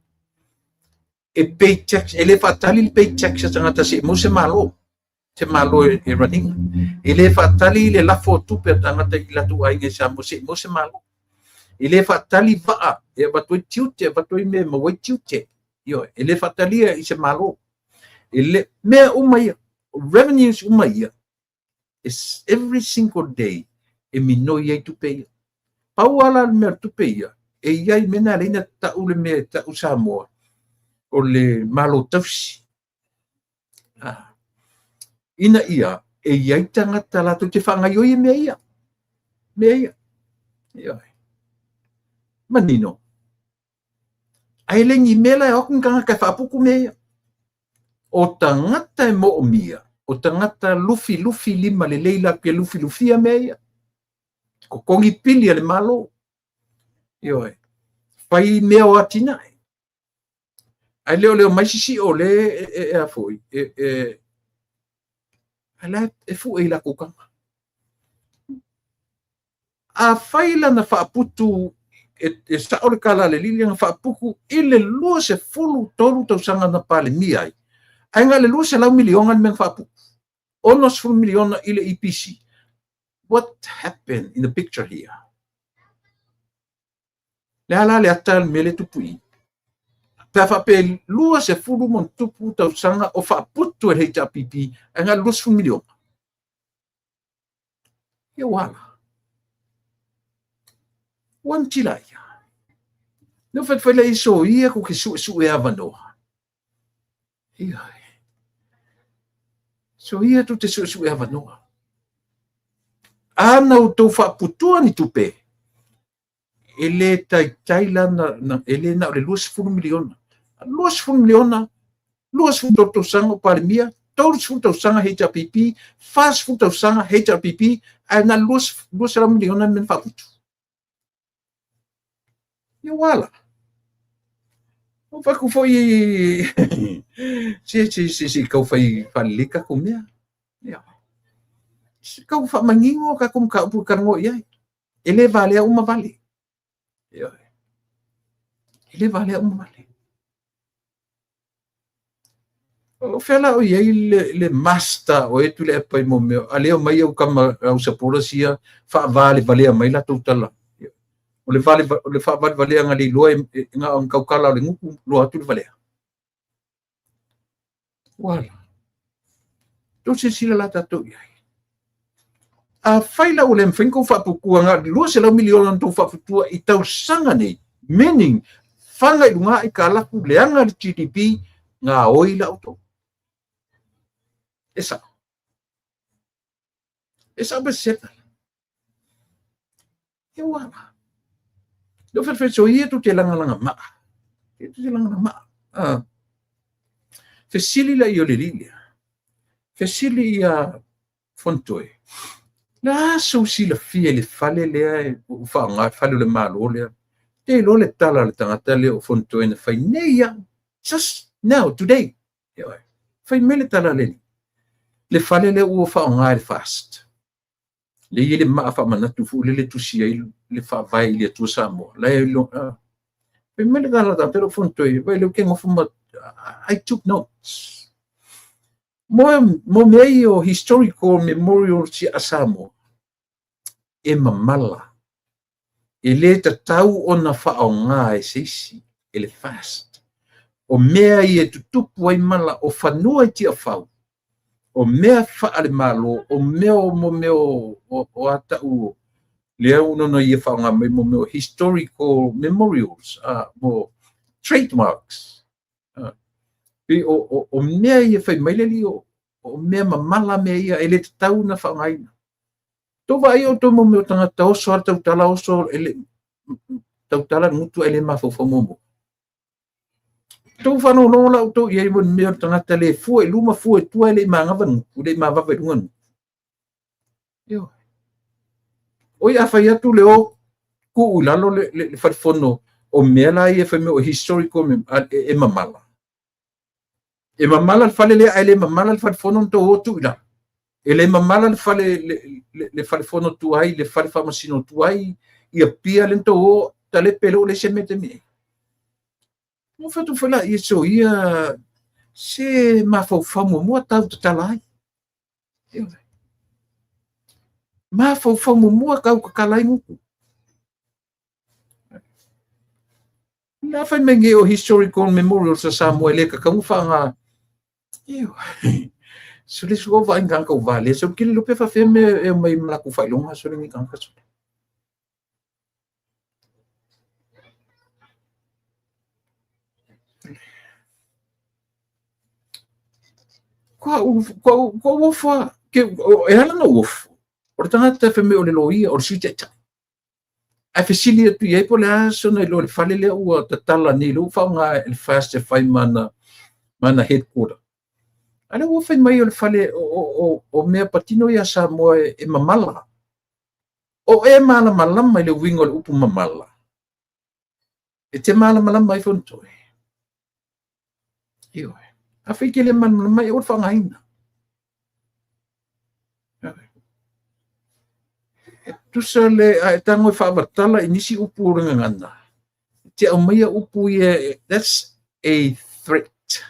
[SPEAKER 1] E pay tax, e le faatali le pay tax a tagata se i maua se Malo, se Malo e, e run ina. E le faatali le lafo o tupe a tagata i latou aiga i Samoa se i maua se Malo. E le faatali vaa e avatu ai tiute, avatu ai mea e maua ai tiute. Ioe, e le faatalia i se Malo. E le, mea uma ia, revenues uma ia, is every single day e minoi ai tupe ia. Pau lava la le mea o le tupe ia, e i ai mea na ala ai ona tau le mea e tau Samoa, o le Malo tausi. Ah. Ina ia e i ai tagata latou te faagaoioi mea ia. Mea ia. Ioe. Manino. Ae le ni mea la e o atu ni tagata e faaputu mea ia. O tagata e moomia, o tagata lufilufi lima lelei latou te lufilufia mea ia. Totogi pili a le Malo. Ioe. Fai mea o atinae. Ae le o leo mai sisi o le e a foi e ala e fu e la kukanga. A fai lana faaputu e sao le kala le lili na faaputu i le 23 tausaga na Palemia ai. Ae na le 200 miliona le mea na faaputu. 60 miliona i le EPC. What happened in the picture here? Le ala le ata le mele tupu i. Pe a faapea 20 ma tupu tausaga o faaputu e le HRPP, ae na le 20 miliona. Ia wala. Ua mtila ia. Leo fai le iso ia ku ke su su e avanoa. Ia. So ia tu te su su e avanoa. Ana o tau faaputua ni tupe. E le taitai lana, e le na o le 20 miliona. 20 miliona, 23 tausaga o Palemia, 30 tausaga HRPP, 40 tausaga HRPP, ae na 200 miliona men faaputu. Ia wala. O faku foi se kau fai whalika ku mea. Ia. Se kau whamangingo ka kum ka upu karango ia. E le valea uma vale. Ia. E le valea uma vale. O fela o iai le master o etu le epai mo mea. A leo mai au kama au sapora sia whaavale valea mai la tautala. O le vale o le whaavale valea ngā le loa e ngā ang kaukala o le nguku loa atu le valea. Wala. Tō se sila la tātou iai. A whaila o le mwhenko whapukua ngā 200 miliona tō whaputua i tausaga nei. Meaning, whanga i lunga i ka laku leanga le GDP ngā oi la auto. E sao. E sao pe seta. E wala. Leo whai so ia tu te langa maa. Tu te langa maa. Fesili la i o le lilia. Fesili ia Fontoe. La so si la fia le fale lea o whaanga fale le malo lea. Te lo le tala le tangata le o Fontoe na whai nei ia. Just now, today. Whai mele tala le. Le fale lea ua whaanga le fast. Le ia le maa wha fu le le tusi ai le wha vai le atua Samoa. La e lo whai mele tala tangata o Fontoe. Vai le ke ngofu ma I took notes. Mo mea i o historical memorial si a Samoa. E mamala. E le tatau ona whaonga e seisi. E le fast. O mea i e tutupu ai mala o whanua i tia whau. O mea whaale malo. O mea o mo mea o atau. Lea uno no ia whaonga mai mo mea historical memorials. Mo trademarks. O mea ia whai maileli o mea mamala mea ia e le tatau na whaongaina. Tō vai o tō mo mea tangata oso ar tautala oso ele tautala ngutu ele mawhauwhau momo. Tō whanau lola o tō ia i mo mea tangata le fua i luma fua i tua ele i maangawa ngutu, le i mawawa i lunga ngutu. Io. Oi a whai atu le o ku ulalo le wharifono o mea la ia whai mea o historical e mamala. E mamala le fale lea, e le mamala le wharifono tō o tu ila. E le mamala le fale le wharifono tuai, le fale whamasino tuai, ia pia le tō o tale pelo le se mete me. Mo whatu whala ia so ia se mawhauwhau mua tau tatala ai. Mawhauwhau mua kau kakalai nguku. La whai menge o historical memorial sa Samoa le kakamu whanga. Io. So le suo va inga kau vale so kile lupe fa feme e mai mlaku whailonga so le ngi ka so. Kua uofa ke e ala na uofu. O le tangata feme o le loia o le sui taitai. Ai fesili atu i ai po le aso na ilo le fale lea ua tatala ni lo whaonga le fast e whai mana headquarter. Ale ua whai mai o le fale o mea patino ia Samoa e mamala. O e malamalama i le wingo le upu mamala. E te malamalama i fontoe. Ioe. Afai e te le malamalama ai, aua le faaaogaina. E tusa le, a e tago e faamatala i nisi upu o le gagana, e te aumaia upu ia, that's a threat.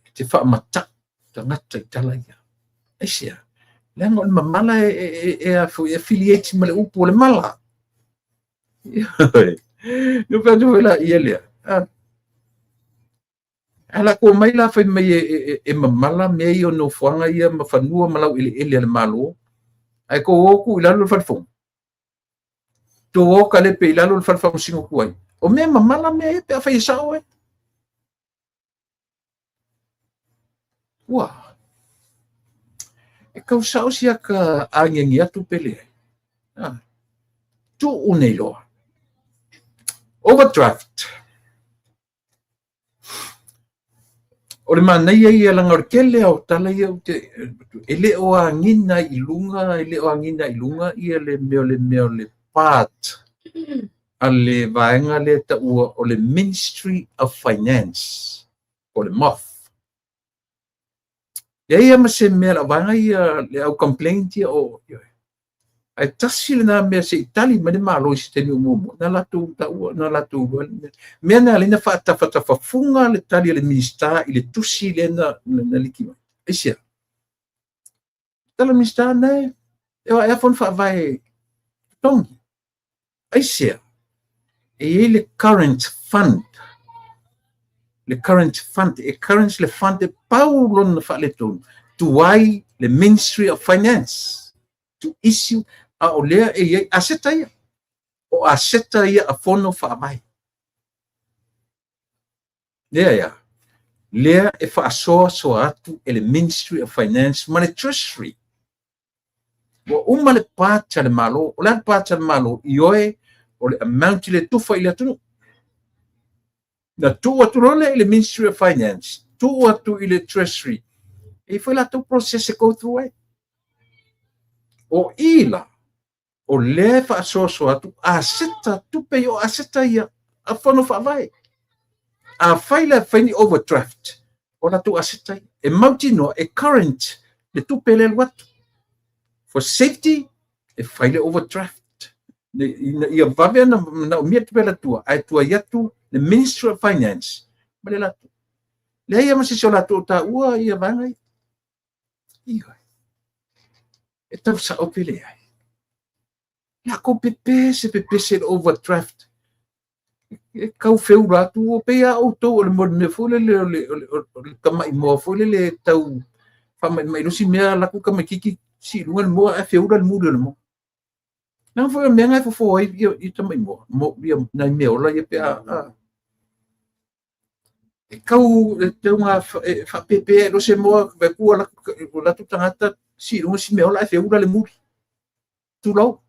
[SPEAKER 1] E te faamata'u tagata i tala ia. Aisea? Leaga o le mamala e affiliate ma le upu o le mala. No fai atu foi la ia lea. A latou omai la fai mai e mamala mea ia o nofoaga ia ma fanua ma laueleele a le Malo, ae tou o tuu i lalo le fale fono. Tou o talepe i lalo le fale faamasino tuai. O mea mamala mea ia pe afai e sao ai. Ua e tau sao si ata agiagi atu pe leai. Tuu nei loa. Overdraft. O le manaia ia leaga o le tele lava o tala ia ou te, e le o agiga i luga, e le o agiga i luga ia le mea o le mea o le part a le vaega lea e taua o le Ministry of Finance po o le MOF. Leai lava ma se mea o le vaega ia, le au complaint ia o, ae tasi lena mea se i tali mai le Malo i se taimi o muamua, na latou taua, na latou iloa le mea. Mea na ala ai ona faatafatafafuga le tali a le Minisita i le tusi lea na liki mai. Aisea? Tala Minisita nei, e o ae fono faavae totogi. Aisea? E i ai le current fund. Le current fund, e current le fund e pau lona faaletonu, tuai le Ministry of Finance to issue, a o lea e i ai aseta ia. O aseta ia a fono faavae. Lea ia, lea e faasoasoa atu e le Ministry of Finance ma le Treasury. Ua uma le part a le Malo. O le a le part a le Malo? Ioe, o le amount le tufa i le atunuu. Na tuu atu loa lea i le Ministry of Finance, tuu atu i le Treasury, e i ai foi latou process e go through ai. O i la, o lea e faasoasoa atu aseta, tupe i o aseta ia a fono faavae. Afai la e fai ni overdraft, o latou aseta ia, e mautinoa e current le tupe lea e alu atu. For safety, e fai le overdraft. Ina ia vave ona manaomia le tupe le atua, ae tuai atu le Ministry of Finance ma le latou. Leai lava ma se isi o latou o taua ia vaega ia. Ioe. E tau sao pe leai. Lakou pepese pepese i le overdraft. E tau feula atu, ua pei lava outou o le mea foi lele o le tamai moa foi lele e tau faamaimai loa si mea alu atu le tamaititi sii i luga le moa ae feula le muli o le moa. Leaga foi o le mea lena e fofo ai ia tamai moa, nai meaola ia pe a e tau e tau e faapepe ai loa se moa, vaai atu ua alu atu tagata sii i luga si meaola ae feula le muli. Tulou.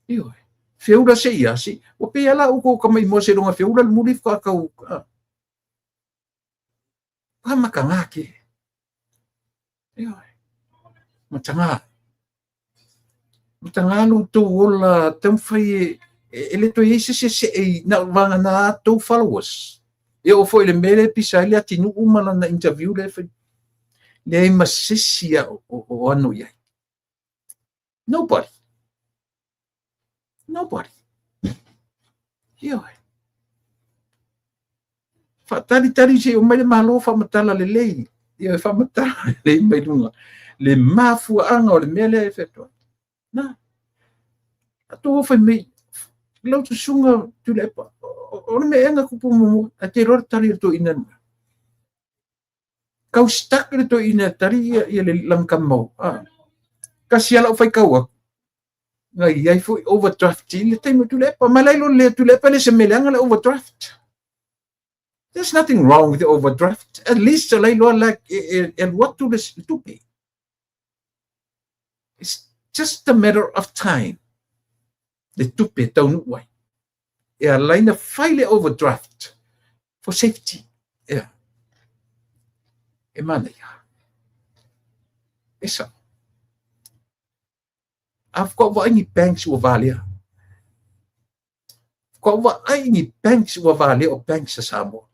[SPEAKER 1] Ioe. Feula se i a, se ua pei lava la outou tamai moa seiloga feula le muli faatoa tau a mataga tele. Ioe. Mataga. Mataga lo outou ola taumafai e le toe i ai se isi e see i na o vagana a outou followers. E oo foi i le mea lea e pisa ai le atinuu ma lana interview lea e fai. Leai ma se isi o ano i ai. Nobody. Nobody. Ioe. Faatalitali se i omai le Malo faamatala lelei. Ioe, faamatala lelei mai luga le mafuaaga o le mea lea e fai atu ai. Na. Tatou o fai mai, lau susuga Tuilaepa, o le mea ea na tupu muamua? Ae te iloa le tali a le toeaina lena. Tau stuck le toeaina e tali ia le lana tama. Tasi lava lau faitau atu, na i ai foi overdraft i le taimi o Tuilaepa. Ma lai loa le Tuilaepa le se mea leaga le overdraft. There's nothing wrong with the overdraft. At least lai loa la e alu atu le tupe. It's just a matter of time. Le tupe e taunuu ai. E ala ai na fai le overdraft for safety. Ea. E manaia. E sao. A faatoa ou vaai ni banks ua valea. Faatoa ou vaai ni banks ua valea o banks a Samoa.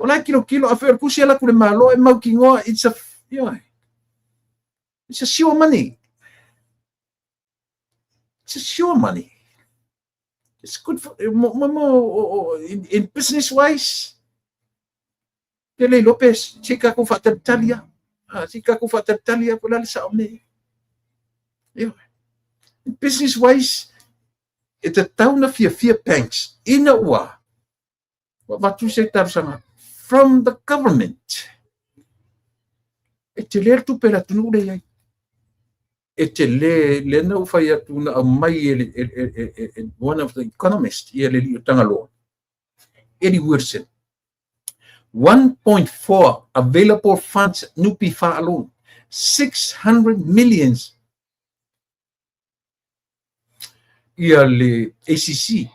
[SPEAKER 1] O la e tilotilo, afai o le tusi e alu atu i le Malo e mautinoa, it's a, ioe, it's a sure money. It's a sure money. It's good for, mo, mo, mo, in business wise, te le iloa pe se i tatou faatalitali lava. Ah, se i tatou faatalitali lava po o le a le sao mea ia. Ioe. In business wise, e tatau ona fiafia banks ina ua ua avatu se talosaga from the government. E tele le tupe a le atunuu lea e i ai. E tele, lea na ou fai atu na aumai e, le, e, e, e, e one of the economists, ia le alii o Tagaloa, Eddie Wilson. 1.4 available funds NPF alone, 600 millions ia le ACC.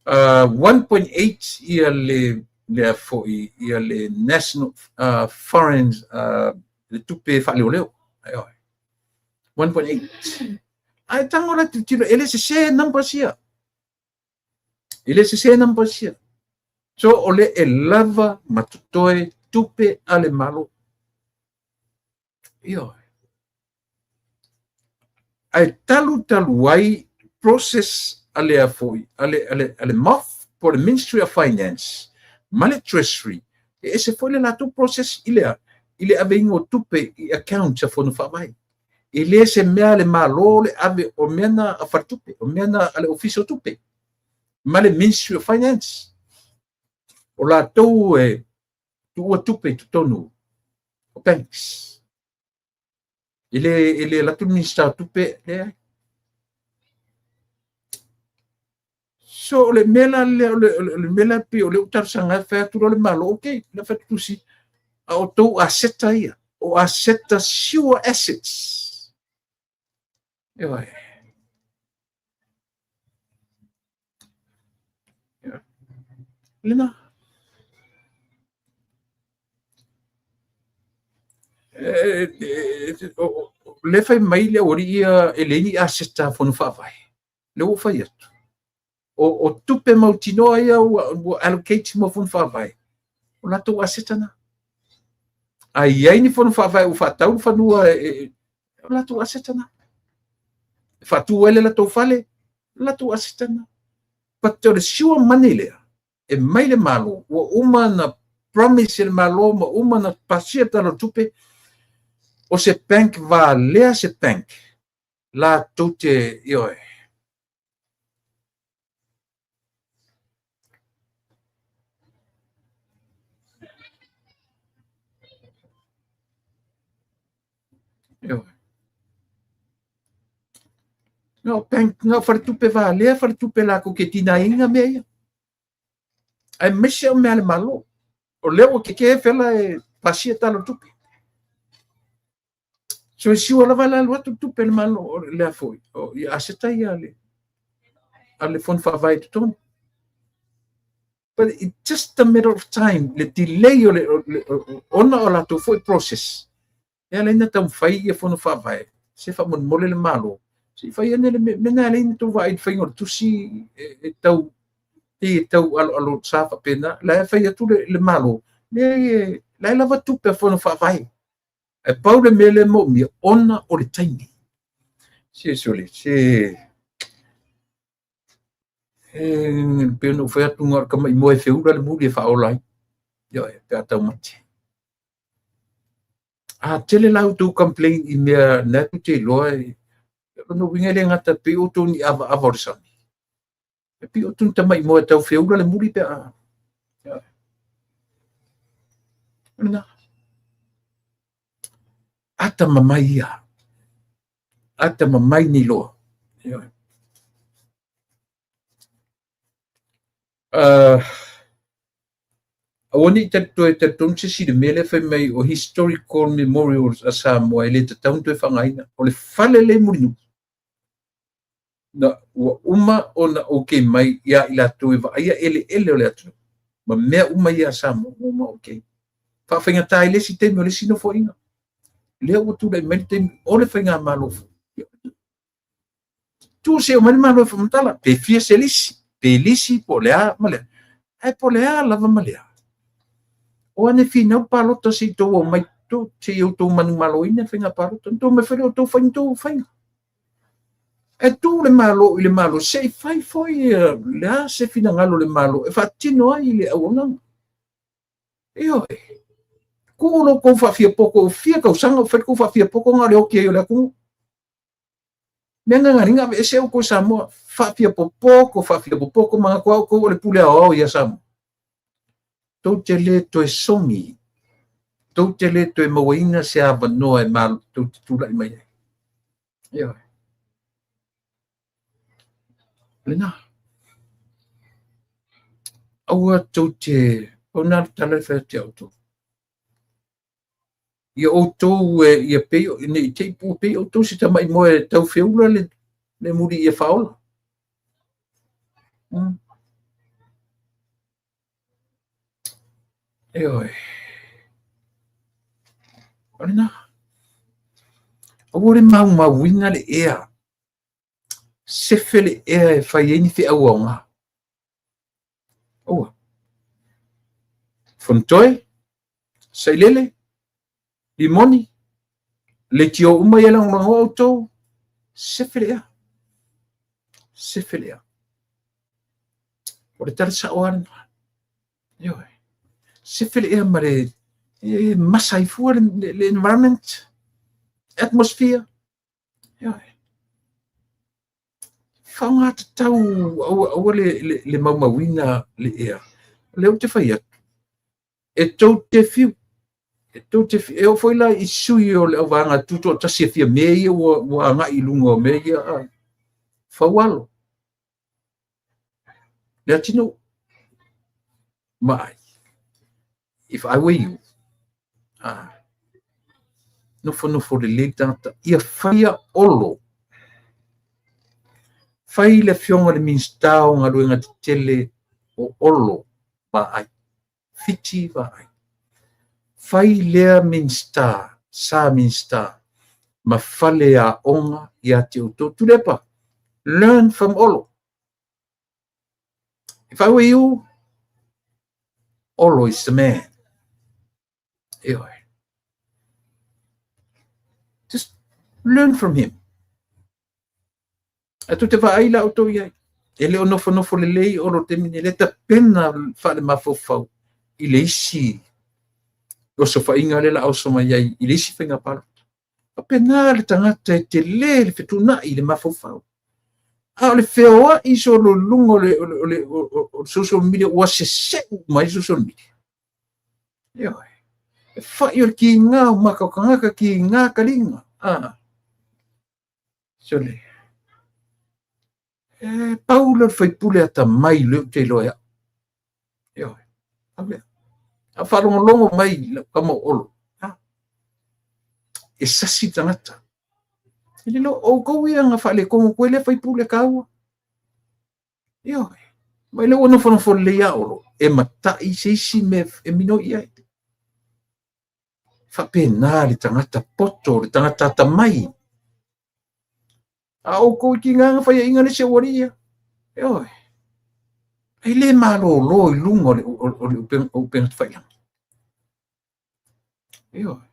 [SPEAKER 1] 1.8 ia le lea foi ia le National Foreign le tupe faaleoleo. 1.8. Ae tago la tilotilo, e le sese numbers ia. E le sese numbers ia. So o le e lava ma totoe tupe a le Malo. Ioe. Ae talu talu ai process a le a foi, a le, a le, a le MOF po o le Ministry of Finance ma le Treasury, e ese foi le latou process i le a, i le aveina o tupe i accounts a Fono Faavae. E le se mea a le Malo le ave, o mea na a faletupe, o mea na a le Ofisa o Tupe ma le Ministry of Finance. O latou e tuua tupe i totonu o banks. E le alu atu le Minisita o Tupe, leai. So o le mea la lea, o le mea la pei o lea ua talosaga ai, fai atu loa le Malo, okay, la fai atu tusi, a o tou aseta ia, o aseta sure assets. Ioe. Lena. Le fai mai le aualii ia e leai ni aseta a Fono Faavae. Lea ua fai atu. O tupe mautinoa ia ua allocate mo Fono Faavae. O latou aseta na. A i ai ni Fono Faavae ua faatau le fanua, o latou aseta na. E faatu ai le latou fale, o latou aseta na. But o le sure money lea, e mai le Malo, ua uma na promise e le Malo ma uma na pasia le Tala o le Tupe, o se bank valea se bank, latou te, ioe. Ioe. Na o bank, na o faletupe valea, faletupe latou te tinaina mea ia. Aemaise o mea a le Malo. O lea ua kekē fela e pasia Tala o le Tupe. So e sure lava le alu atu le tupe a le Malo, o lea foi, o ia aseta ia a le Fono Faavae i totonu. But it's just a matter of time, le delay o le, ona o latou foi process. E ala ai ona taumafai ia Fono Faavae, se faamolemole le Malo, se i fai ane le mea na e ala ai ona tou vaai i le faiga o le tusi e tau pei e tau aloalo sa faapena, la e fai atu le Malo, leai, la e lava tupe a Fono Faavae. Ae pau le mea lea e moomia, ona o le taimi. Se sole, se e pei ona ou fai atu na o le tamaimoa e feula le muli e faaola ai. Ioe, pe a taumate. A tele la outou complain i mea na tou te iloa e, o lona uiga e le gata pei outou ni avaava o le sami. E pei outou ni tamaimoa e tau feula le muli pe a. Ioe. O lena. Atamamai ia. Atamamai nei loa. Ioe. Aua ne i toe talitonu se isi i le mea lea fai mai o historical memorials a Samoa e le tatau ona toe faaaogaina. O le fale lea i Mulinuu, na ua uma ona okay mai ia i latou e vaaia eleele o le atunuu ma mea uma ia a Samoa, ua uma okay. Faafaigata ai le isi taimi o le isi nofoaiga. Lea ua tulai mai le taimi o le faigamalo fou. Tuu se o mai le Malo e faamatala, pe fia se lisi, pe lisi po o le a ma le a. Ae po o le a lava ma le a, o ane finau palota se i tou aumai se i outou manumaloina le faiga palota, ona outou omai foi lea outou fai ni tou faiga. E tu le Malo i le Malo se i fai foi le a se finagalo o le Malo e faatino ai le auaunaga. Ioe. Tuu lo tou faafiapoto, ua fia tausaga o fai le tou faafiapoto na o le oti ai o le atunuu. Mea na na lina aveese outou e Samoa, faafiapopoto, faafiapopoto, manatua outou o le pule aoao ia Samoa. Tou te le toe sogi, tou te le toe mauaina se avanoa e malo tou te tulai mai ai. Ioe. Lena. Aua tou te, pau na le tala e fai atu ia outou. Ia outou e, ia pei, ne i te i ua pei outou se tamai moe e tau feula le muli ia faaola. Ioe. O lena. Aua le maumauina le ea. Sefe le ea e fai ai ni feau aoga. Aua. Fonotoe, sailele, limoni, leitio uma ia lagolagoa outou, sefe le ea. Sefe le ea. O le tala sao lava lena. Ioe. Sefe le ea ma le e masa ai fua le environment, atmosphere. Ioe. Faaaoga tatau aua, aua le maumauina le ea. O lea ou te fai atu, e tou te fiu, e tou te fiu, e oo foi la i sui o le auvaega tutoatasi e fia mea ia ua agai i luga o mea ia, faualo. Leatinuu, Vaai, if I were you, nofonofo lelei le tagata, ia faia Olo. Fai le afioga i le Minisita o Galuega Tetele o Olo Vaai, Fiti Vaai. Fai lea Minisita, sa Minisita, ma fale aoga ia te outou. Tuilaepa, learn from Olo. If I were you, Olo is the man. Ioe. Just learn from him. A tou te vaai la outou i ai. E le o nofonofo lelei Olo taimi nei, le tapena faalemafaufau i le isi osofaiga lea la a oso mai ai i le isi faiga palota. Faapena le tagata e tele le fetuunai i le mafaufau. A o le feoai solo i luga o le social media ua seseu uma ai social media. Ioe. E fai o le kiga o maka o tagata, kiga kaliga. Sole. E pau lea o le faipule atamai lea ou te iloa e au. Ioe. Pau lea. A faalogologo mai lau tama o Olo, e sasi le tagata. E le iloa outou ia na faaletonu atu ai lea faipule taua. Ioe. Ma lea ua nofonofo lelei a Olo, e matai se isi mea e minoi i ai. Faapena le tagata poto, le tagata atamai. A outou i tiga na faiaina le isi aualii ia. Ioe. E le malolo i luga o le upega tafailagi. Ioe.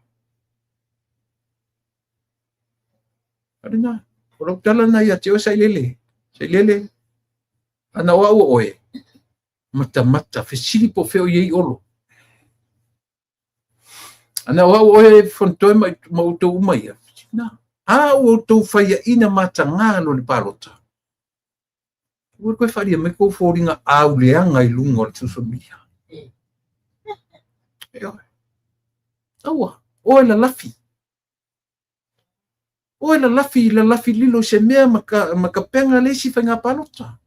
[SPEAKER 1] O lena, o lau tala lena ia te oe Sailele. Sailele, ana o au o oe, matamata, fesili po o fea o i ai Olo. Ana o au o oe Fonotoe ma outou uma ia, na, a ua outou faiaina mataga loa i le palota, ua toe faaalia mai tou foliga auleaga i luga o le social media. Ioe. Aua, o e lalafi. O e lalafi, lalafi lilo i se mea ma ka, ma tapena le isi faiga palota.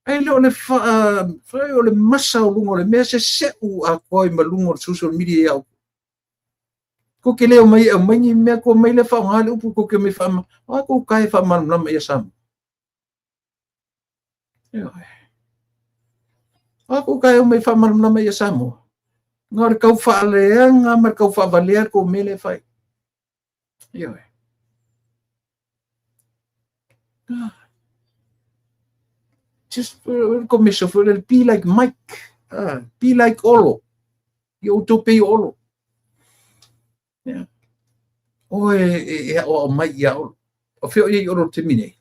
[SPEAKER 1] Ae le o le faa, o le masa o luga o le mea seseu atoa i ma luga o le social media ia outou. Tou te le omai e aumai ni mea, tou omai lea faaaoga le upu, tou te omai faama, o a tou tae e faamalamalama ia Samoa. Ioe. O a tou tae e omai faamalamalama ia Samoa. Na o le tau faaleaga ma le tau faavalea le tou mea lea e fai. Ioe. Just ko meso foi le be like Mike. Be like Olo. Ia outou pei o Olo. Yeah. Oe e aʻoaʻo mai iā Olo. O fea o i ai Olo i le taimi nei?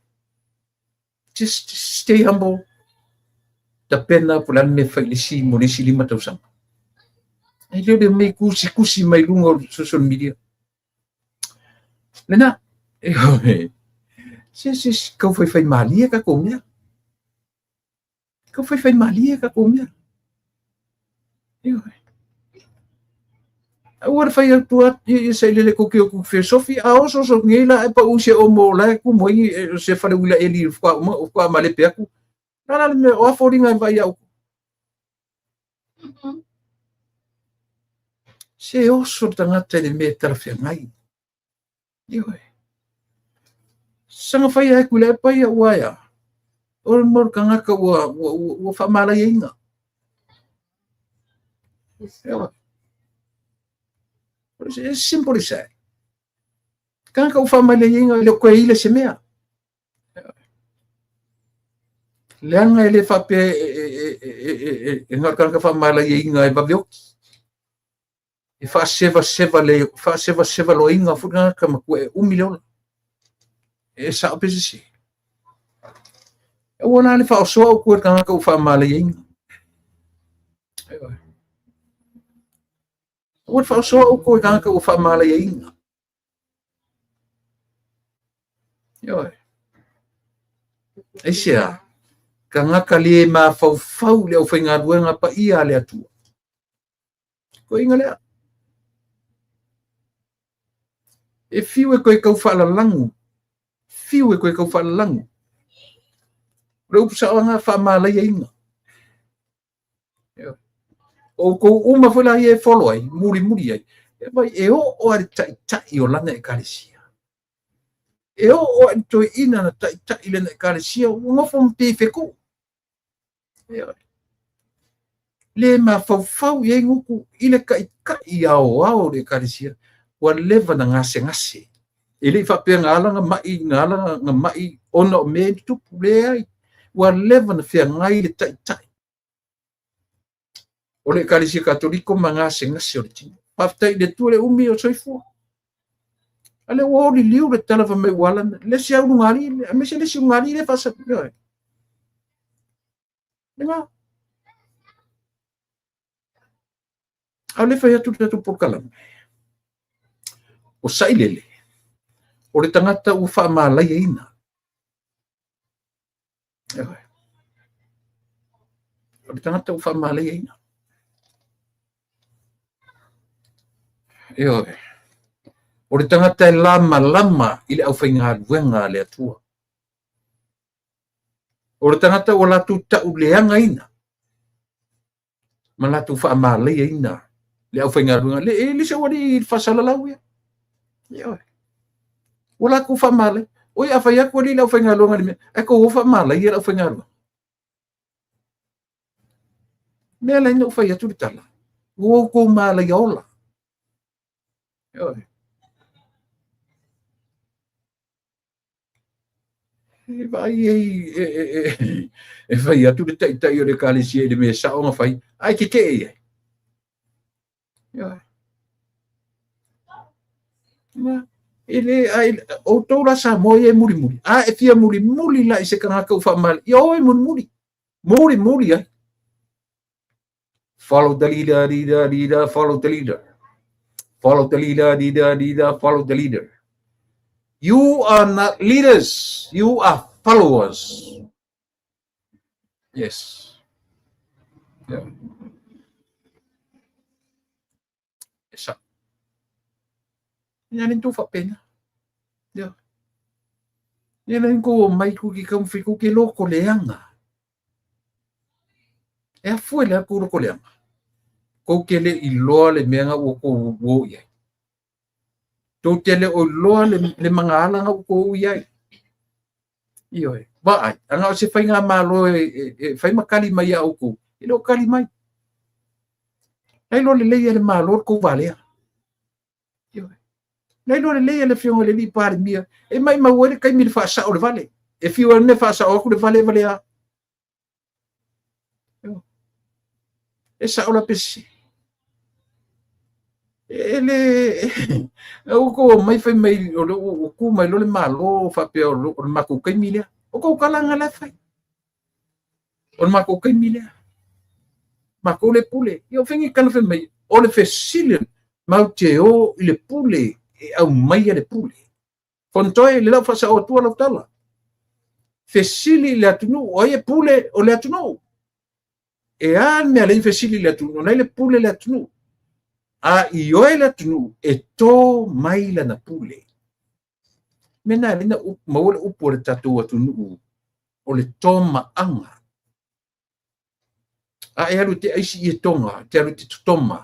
[SPEAKER 1] Just stay humble. Tapena po o le a le mea e fai i le isi mo le isi 5 tausaga. E le o le omai tusitusi mai luga o social media. Lena, e se se kau faifai malie tatou mea. Kau faifai malie tatou mea. Ioe. Aua le fai atu ia sailele tou te o atu fesofi, a oso oso nei la e pau se omo o la e tumu ai se fale uila eli faatoa uma faatoa malepe atu. O le a la le mea, o a foliga e vaai iā outou? Se oso le tagata i le mea e talafeagai. Ioe. Saga fai atu i le epa ia ua ea. O le mo le tagata ua, ua, ua, ua faamalaiaina. Ioe. It's simple as that. Tagata ua faamalaiaina e le o toe ile se mea. Leaga e le faapea e na o le tagata faamalaiaina e vave oti. E faasevaseva le faasevaseva loaina foi le tagata matua e umi le ola. E sao pe sese. Aua la le faaosoa outou e le tagata ua faamalaiaina. Aua le faaosoa outou e le tagata ua faamalaiaina. Ioe. Aisea? Tagata le mafaufau i le aufaigaluega paia a le Atua. Koiga lea. E fiu e toe tau faalalagu. Fiu e toe tau faalalagu. O le upu saoaga faamalaiaina. O outou uma foi la ia e follow ai, mulimuli ai. E vai e oo lava i le taitai o lana ekalesia. E oo lava i le toeaina na taitai i lana ekalesia, ua nofo ma pei e fetu'u. Le mafaufau i ai gutu i le taitai aoao o le ekalesia, ua leva na gasegase. E le i faapea na ala na ma'i, na ala na ma'i ona o mea i tutupu, leai. Ua leva na feagai le taitai o le Ekalesia Katoliko ma gasegase o le tino. Faafetai i le Atua le umi o soifua. A lea ua oli liu le tala fai mai ua ala le isi ulugalii, aemaise le isi ulugalii lea faasali. Ioe. Lena. A o lea fai atu le tatou polokalame. O Sailele, o le tagata ua faamalaiaina. Ioe. O le tagata ua faamalaiaina. Ioe. O le tagata e lamalama i le aufaigaluega a le Atua. O le tagata ua latou tauleagaina ma latou faamalaiaina le aufaigaluega. Le, e le se ualii i le faasalalau ia. Ioe. Ua latou faamalai. Oi, a fai atu alii le aufaigaluega i le mea, ae tou o faamalaia le aufaigaluega. Mea la ina ua fai atu le tala, ua outou malaia ola. Ioe. E vaai ai e fai atu le taitai o le ekalesia i le mea sao na fai, ae tetee i ai. Ioe. E le, ai, outou la Samoa ia e mulimuli, a e fia mulimuli la i se tagata ua faamale, ia o e mulimuli, mulimuli ai. Follow the leader, leader, leader, follow the leader. Follow the leader, leader, leader, follow the leader. You are not leaders, you are followers. Yes. Yeah. E sa. Ina le tou faapena. Yeah. Ia le kou o mai ku ki kamu fi ku ke loko leanga. E afua i le a kou loko leaga? Kou te le iloa le mea na ua kou o i ai. Tou te le o iloa le, le magaala na ua kou i ai. Ioe. Vaai, ana o se faigamalo e, e, e fai ma kali mai iā outou, e le o kali mai. Na iloa lelei e le Malo le tou valea. Ioe. Na iloa lelei e le Afioga i le Alii Palemia, e maimau ai le taimi i le faasao o le vale. E fiu ai le mea faasao atu le vale e valea. E sa'o la pe sese? E le ua tou omai fai mai o le ua tu mai loa le Malo faapea o le matou taimi lea. O tou tala na la e fai. O le matou taimi lea. Matou le pule. Ia o fea ni tala fai mai o le fesili matou te o i le pule e aumaia le pule. Fonotoe le lau faasao atua lau tala. Fesili i le atunuu, o ai e pule o le atunuu. E a le mea lea fesili i le atunuu, o la e le pule le atunuu. A ioe le atunuu e tō mai lana pule. Mea na lena maua le upu o le tatou atunuu o le tōmaaga. A e alu e te aisi i e toga, te alu e te totoma.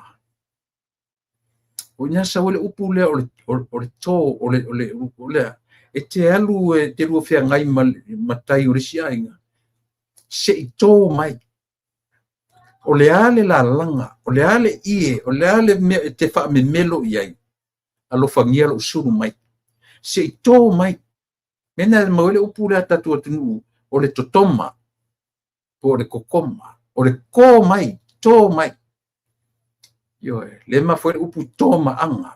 [SPEAKER 1] O ina sau ai le upu lea o le tō, o le e te alu e te lua feagai ma matai o le isi aiga, se i tō mai. O le a le lalaga, o le a le ie, o le a le mea e te faamemelo i ai, alofagia lou sulu mai. Se i tō mai. Mea na maua ai le upu lea a tatou atunuu, o le totoma, po o le totoma, o le tō mai, tō mai. Ioe, le mafua ai le upu tōmaaga.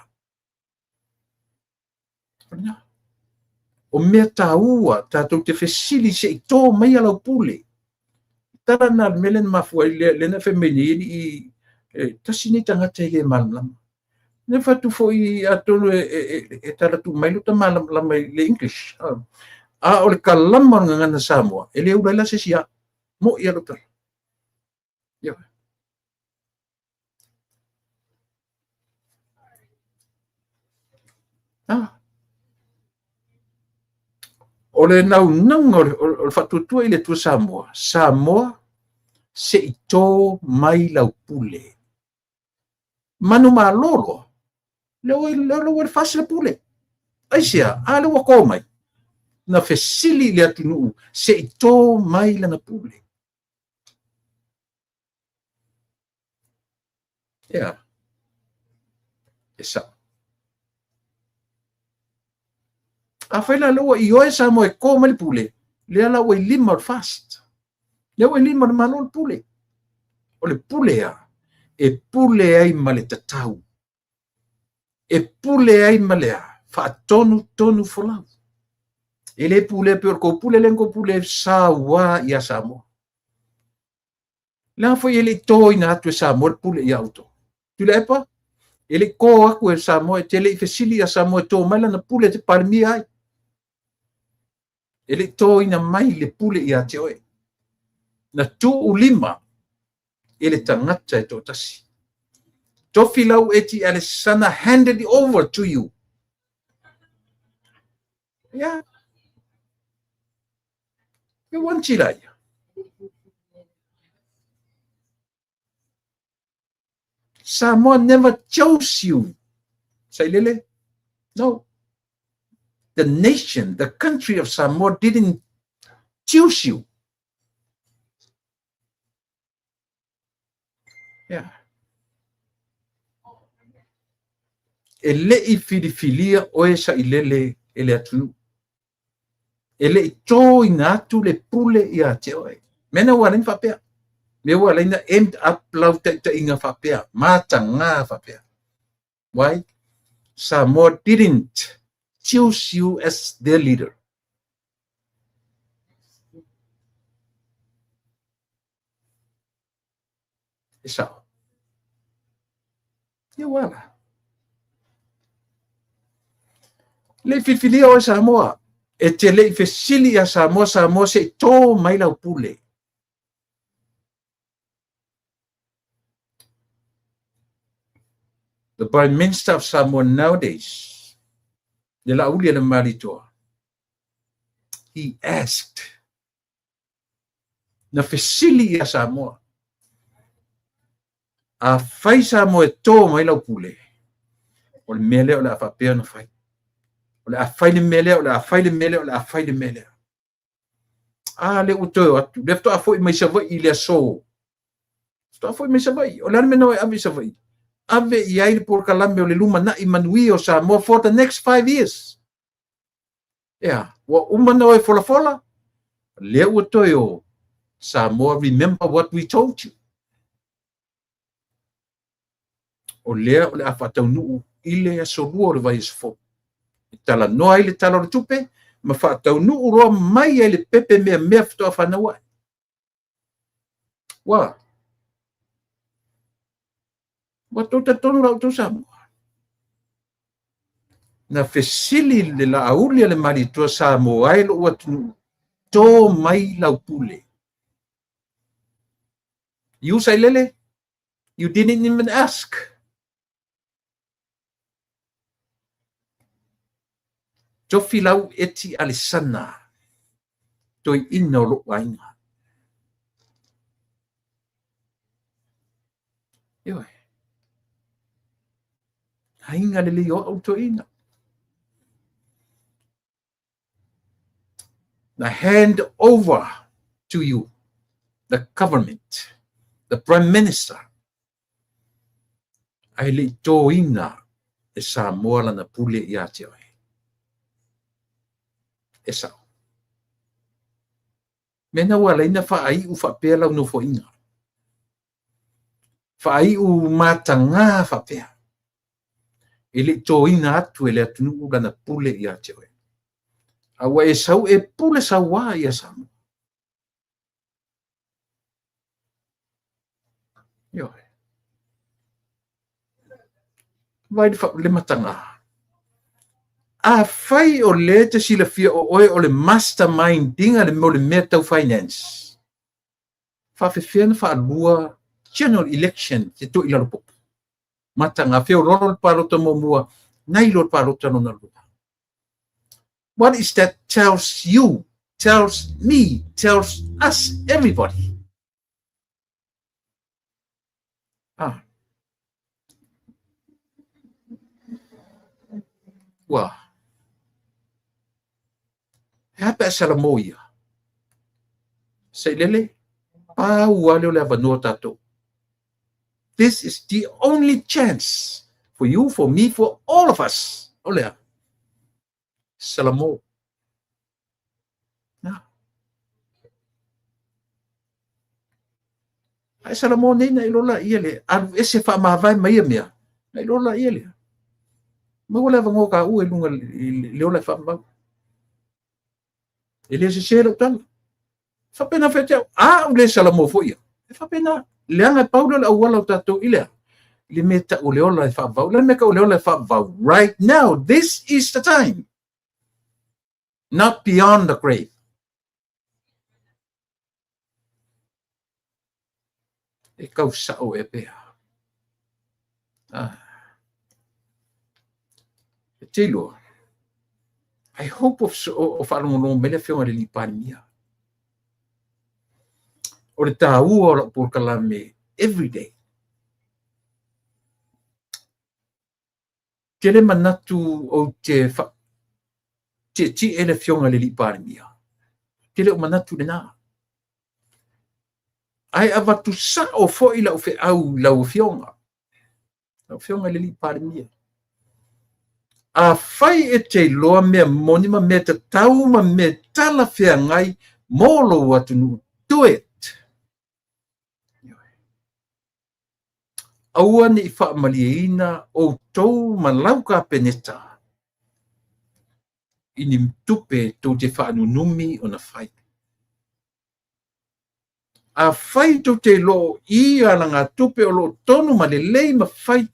[SPEAKER 1] O mea taua tatou te fesili se i tō mai lau pule. Tala na le mea lea na mafua ai lea na fai mai nei e alii tasi nei tagata e le malamalama. Ne fatu foi atonu e tala tu mai lo ta malamalama i le English. A o le kalama o le gagana Samoa, e le ula ai la se isi a. Mo i alo tala. Ia. Ah. O le naunauga o le faatuatua i le Atua Samoa, Samoa, se i tō mai lau pule. Manu malolo, lea ua le fasi le pule. Aisea, a lea ua tō mai. Na fesili i le atunuu, se i tō mai lana pule. Ea, e sao. Afai la lea ua ioe Samoa e tō mai le pule, lea la ua i lima o le FAST. Lea ua i lima o le Malo le pule. O le pule a, e pule ai ma le tatau. E pule ai ma le a, faatonu tonu folau. E le pule pe o le kou pule le kou pule saua ia Samoa. Leaga foi e le i tōina atu e Samoa le pule ia outou. Tuilaepa, e le i tō atu e Samoa, e te le i fesili ia Samoa e tō mai lana pule e te Palemia ai. E le i tōina mai le pule ia te oe. Na tuu lima e le tagata e toatasi. Tofi lau eti Alesana handed it over to you. Yeah. E wanti la ia. Samoa never chose you. Sailele? No. The nation, the country of Samoa didn't choose you. Yeah. E le i filifilia oe Sailele e le atunuu. E le i tōina atu le pule ia te oe. Mea na ua ala ai ona faapea. Mea ua ala ai ona end up lau taitaiga faapea, mataga faapea. Why? Samoa didn't choose you as their leader. E sao. Ia ua ala. Le i filifilia oe Samoa, e te le i fesili ia Samoa, Samoa se i tō mai lau pule. The Prime Minister of Samoa nowadays, le Laauli Aliimalemalietoa, he asked Na fesili ia Samoa, Afai Samoa e tō mai lau pule, o le mea lea o le a faapea ona fai. O le a fai le mea lea, o le a fai le mea lea, o le a fai le mea lea. A lea ua toe o atu, lea faatoa foi mai Savaii i le aso. Faatoa foi mai Savaii. O le a le mea na o e ave i Savaii? Ave i ai le polokalame o le lumanai manuia o Samoa for the next 5 years. Ea, ua uma na o e folafola, lea ua toe o Samoa, remember what we told you. O lea o le a faataunuu i le aso 2 o le vaiaso fou. E talanoa ai le Tala o le Tupe ma faataunuu loa mai ai le pepe meamea faatoa fanau ae. Ua outou talitonu la outou Samoa. Na fesili le Laauli a le Malietoa Samoa e lou atunuu, to mai lau pule. You Sailele, you didn't even ask. Tofilau Eti Alesana, toeaina o lou aiga. Ioe. Aiga lelei o au toeaina. Na hand over to you, the government, the Prime Minister, ae le i toina e Samoa lana pule ia te oe. E sao. Mea na ua ala ai ona faaiu faapea lau nofoaiga. Faaiu mataga faapea. E le i toina atu e le atunuu lana pule ia te oe. A ua e sau e pule sauā ia Samoa. Ioe. Vaai le mataga. Afai o lea e te silafia o oe o le mastermind inga le mo le mea tau finance, faafefea na faalua general election te toi lalo popo. Mataga feololo le palota muamua, nai lo le palota lona lua. What is that tells you, tells me, tells us, everybody? Ah. Ua. E a pe a salamo ia? Sailele, pau lava lea o le avanoa tatou. This is the only chance for you, for me, for all of us. O lea. Salamo. Na. Ae salamo nei na iloa laia le alu ese faamavae ma ia mea. Na iloa laia lea. Maua le avanoa taua i luga i le ola e faavavau. E le sese lau tala. Faapena foi te au. A au le salamo foi ia. E faapena. Leaga e pau lea o le auala o tatou i lea. I le mea tau o le ola e faavavau. Le mea tau o le ola e faavavau. Right now, this is the time. Not beyond the grave. E kau sao e pea. Ah. E te iloa. I hope of, o faalogologo mai le afioga i le alii Palemia. O le taua o lau polokalame every day. Tele manatu ou te tietie le afioga i le alii Palemia. Tele o manatu lena. Ae avatu sao foi lau feau i lau afioga. Lau afioga i le alii Palemia. Afai e te iloa mea moni ma mea tatau ma mea talafeagai mo lou atunuu, do it. Aua ne i faamalieina outou ma lau Kapeneta i ni tupe tou te faanunumi ona fai. Afai tou te iloa o i alagatupe o lo o tonu ma lelei ma fai,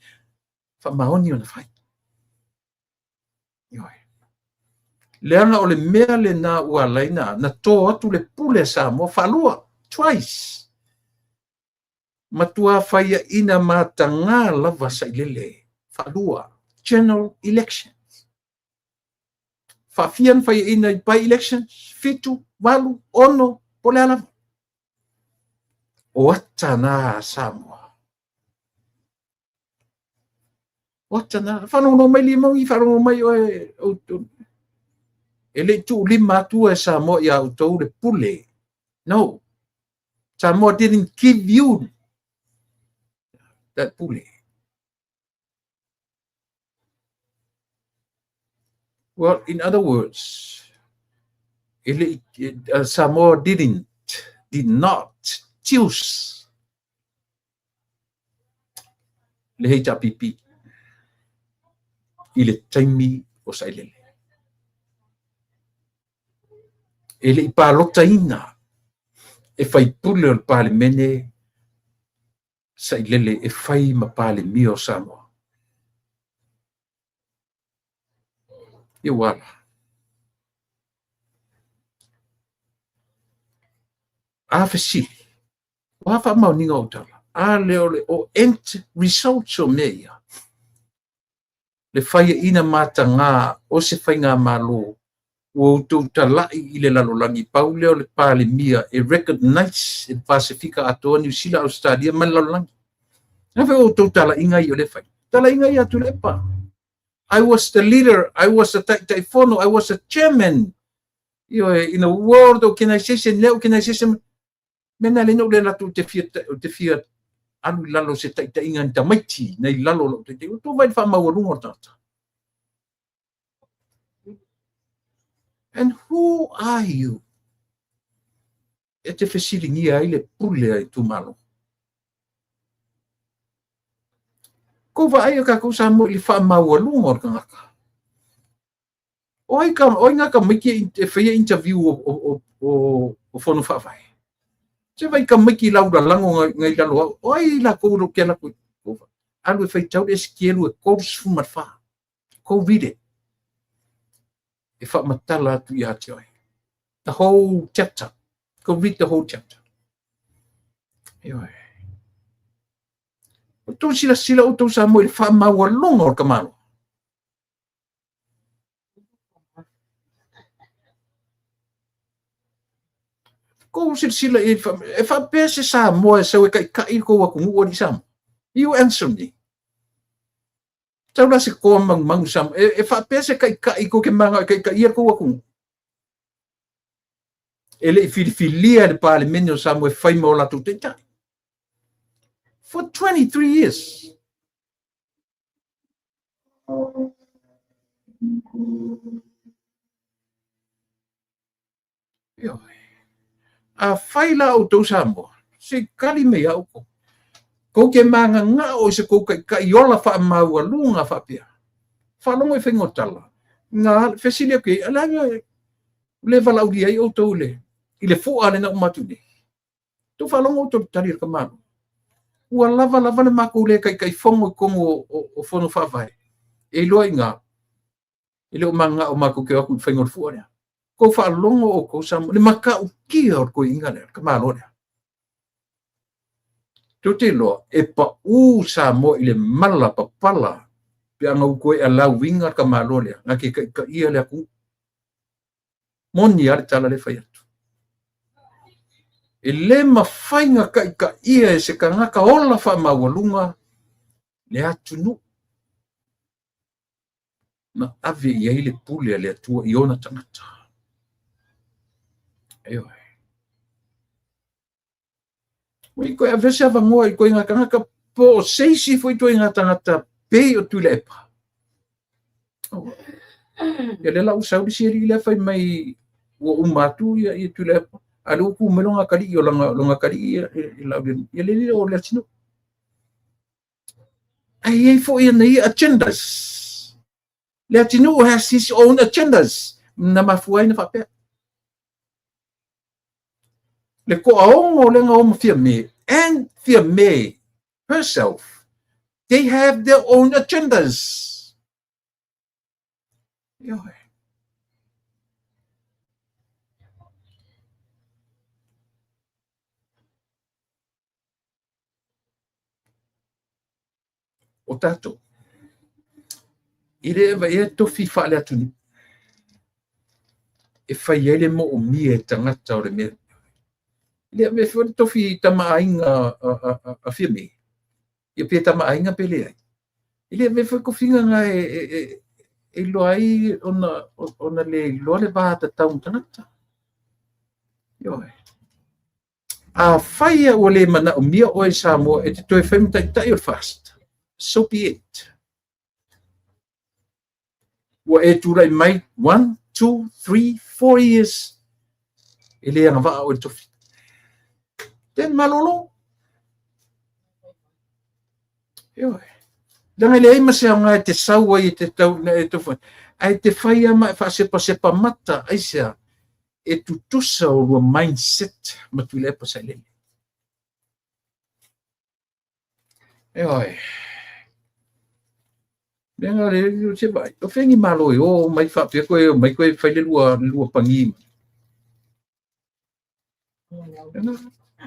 [SPEAKER 1] faamaoni ona fai. Ioe. Leaga o le mea lena ua ala ai na to atu le pule a Samoa faalua, twice. Matua faiaina mataga lava sailele faalua, general elections. Faafia na faiaina i by elections, 7, 8, 6, po o le a lava. O ata na a Samoa. O ata na. Faalogologo mai Limogi, faalogologo mai oe. E le i tuulima atu e Samoa ia outou le pule. No. Samoa didn't give you that pule. Well, in other words, e le i, Samoa didn't, did not choose. le HRPP i le taimi o Sailele. E le i palotaina e faipule o le Palemene Sailele e fai ma Palemia o Samoa. Ia ua ala. A fesili, o a faamaoniga o tala? A lea o le o end results o mea ia. Le faiaina mataga o se faigamalo ua outou talai i le lalolagi, pau lea o le Palemia e recognize e le Pasefika atoa, Niu Sila, Ausetalia ma le lalolagi. Na foi outou talaiga ia o le fai. Talaiga ia Tuilaepa. I was the leader, I was the Taitaifono, I was the chairman in a world organization, le organization, mena le no le latu te fia, te fia alu i lalo se taitaiga ni tamaiti nei lalo o lau taitaiga. Ua vai le faamaualuga o le tagata. And who are you? E te fesiligia ai le pule a itumalo. Kou vaai o kākou Samoa i le faamaualuga o le tagata. O ai ka, o ai ngā tamaiti e whaia interview o fono whaawhae. Se vai tamaiti lau lalango ngai lalo au. O ai la kou lo kia la koe. Alu e whaitau le eskielu e 34. Go read it. E whaamatala atu i a te oi. The whole chapter. Go read the whole chapter. Ioe. O tō sila sila o tō Samoa i le whaamaualonga o le kamalo. Kou silasila i e faapea se Samoa e sau e kaʻikaʻi le kou atunuu alii Samoa. You answer me. Tau la se toa magumagu Samoa. E faapea se kaʻikaʻi kou ke manao e kaʻikaʻia le kou atunuu. E le i filifilia e le Palemene o Samoa e fai ma o latou taitai. For 23 years. Ioe. A fai la outou Samoa, se i kali mai ia outou. Kou ke magagao i se kou kaʻikaʻi ola faamaualuga faapea. Faalogo i faiga o tala. Nga fesili atu i ai, a le le valaaulia ai outou i le fua lena uma atu nei. Tou faalogo outou i le tali a le tamaloa. Ua lava lava le matou le taitaifono i totonu o fono faavae. E iloa i ina, e le o mananao matou te o atu i le faiga o le fua lea. Tou faalogo outou Samoa, le matautia o le toeaina lea, le tamaloa lea. Tou te iloa, e pau Samoa i le mala papala pe a na ua toe alauina le tamaloa lea, na te taitaia le atunuu. Moni lava le tala lea e fai atu. E le mafai na taitaia e se tagata ola faamaualuga le atunuu na ave i ai le pule a le Atua i ona tagata. Ioe. Ua i koe avea se avanoa i koe ngā tagata po o se isi foi ituaiga tagata pei o Tuilaepa. Oh. Ia lea la ua sau le isi alii lea fai mai ua uma atu ia, ia Tuilaepa. A lea ua tu mai lona atalii o lana, lona atalii ia, ia, ia, ia le lile o le atunuu. Ae i ai foi ana ia agendas. Le atunuu has his own agendas. Na mafua ai na faapea. Le toaono lea na o ma Fiame and Fiame herself, they have their own agendas. Ioe. O tatou, e le avaea tofi faale-atunuu e fai ai le moomia e tagata o le mea. E le avea foi le tofi tamaaiga a Fiame, ia pe tamaaiga pe leai. E le avea foi tofiga na e iloa ai ona le iloa le va tatau ma tagata. Ioe. Afai ua le manaomia oe Samoa e te toe fai ma taitai o le FAST, so be it. Ua e tulai mai 1, 2, 3, 4 years e le agavaa oe i le tofi. Then malolo. Ioe. Leaga e leai ma se aoga e te sau ai e te tau, e te fai, ae te fai lava ma e faasepasepa mata, aisea? E tutusa o lua mindset ma Tuilaepa Sailele. Ioe. Leaga le se vai, o fea ni malo e o mai faapea koe o mai koe fai le lua pagi mai.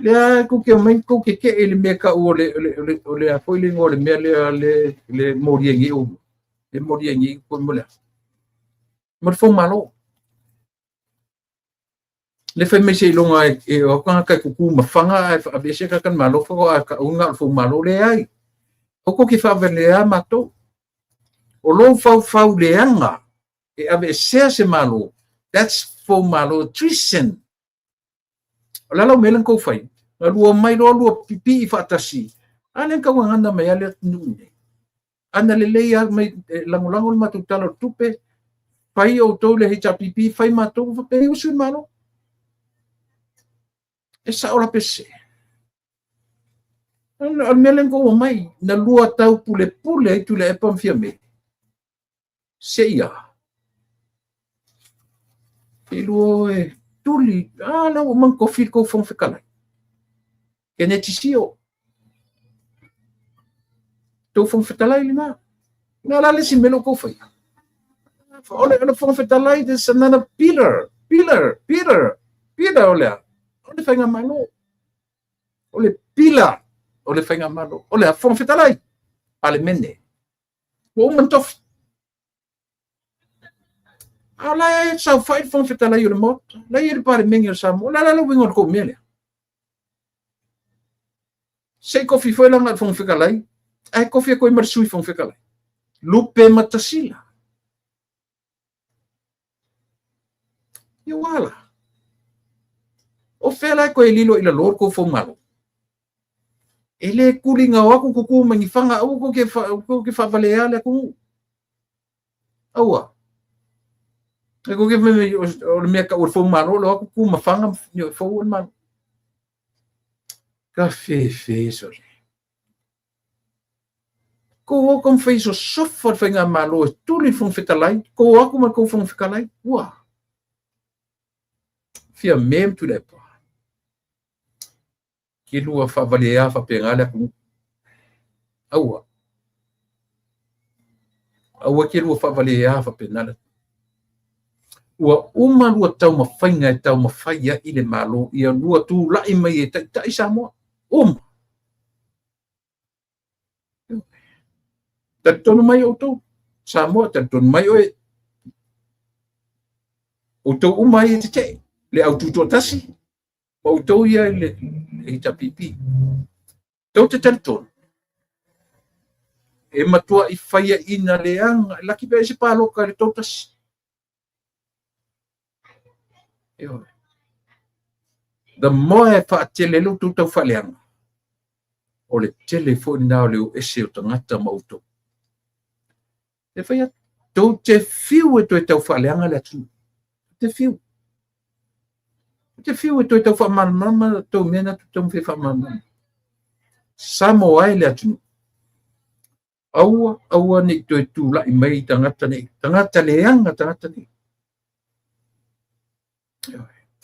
[SPEAKER 1] Lea kou te omai kou te ke'e i le mea e ta'u o le o le o le o le a foi le igoa o le mea lea le le molia ai nei outou le molia ai nei outou mo le a? Mo le foumalo. Le fai mai seiloga e o atu tagata e tutu ma fana ae aveese tagata le Malo faatoa ta'u na o le foumalo. Leai. Aua tou te faavalea matou. O lou faufau leaga e aveesea se Malo, that's foumalo treason. O le a lau mea lea na tou fai? Na lua omai loa lua pipii faatasi. A lea na tau gagana mai lava le atunuu nei. A na lelei lava mai e lagolago le matou Tala o le Tupe, fai outou le HRPP, fai matou, faapea usu i le Malo. E sao la pe sese? O le mea lea na tou omai, na lua taupulepule ai Tuilaepa ma Fiame. Seia. Seilua e tuli. A lea ua uma ona tofi le tou Fofoga Fetalai. Keneti Sio. Tou Fofoga Fetalai lena. Na la le isi mea lea ua tou faia. O le Fofoga Fetalai, there's another pillar, pillar, pillar, pillar o le a? O le faigamalo. O le pila o le faigamalo. O le a? Fofoga Fetalai. Palemene. Ua uma ona tofi. A o la e saofai le Fofoga Fetalai o le Maota, la e i ai le Palemene o Samoa. O le a la le uiga o le tou mea lea? Se i tofi foi la na o le Fofoga Fetalai, ae tofi atu ai ma le Sui Fofoga Fetalai. Lupe Matasila. Ia ua la. O fea la e toe lilo i lalo le tou foumalo? E le tuliga o atu tutu mai ni faga, aua tou te faavalea le atunuu. Aua. E tou te fai mai o le mea tau o le foumalo, o le o atu tu ma faga ma fou o le malo. Ka fefe sole. Kou o taumafai e sosofa le faigamalo e tuli le Fofoga Fetalai, kou o atu ma le tou Fofoga Fetalai, ua Fiame ma Tuilaepa. Ke lua faavalea faapena le atunuu. Aua. Aua ke lua faavalea faapena le atunuu. Ua uma lua taumafaiga e taumafai ai le Malo ia lua tulai mai e taitai Samoa. Uma. Talitonu mai outou, Samoa, talitonu mai oe. Outou uma ai e tetee, le au tutoatasi, ma outou ia i le HRPP. Tou te talitonu, e matuai faiaina leaga, laki pe ai se paloka i le 31. Ioe. The more e faatele ai lo outou taufaaleaga, o le tele foi lena o le o ese o tagata ma outou. E fai atu, tou te fiu e toe taufaaleaga le atunuu. Te fiu. Te fiu e toe tau faamalamalama tou mea na tou taumafai e faamalamalama. Samoa e le atunuu. Aua, aua ne i toe tulai mai tagata nei. Tagata leaga tagata nei.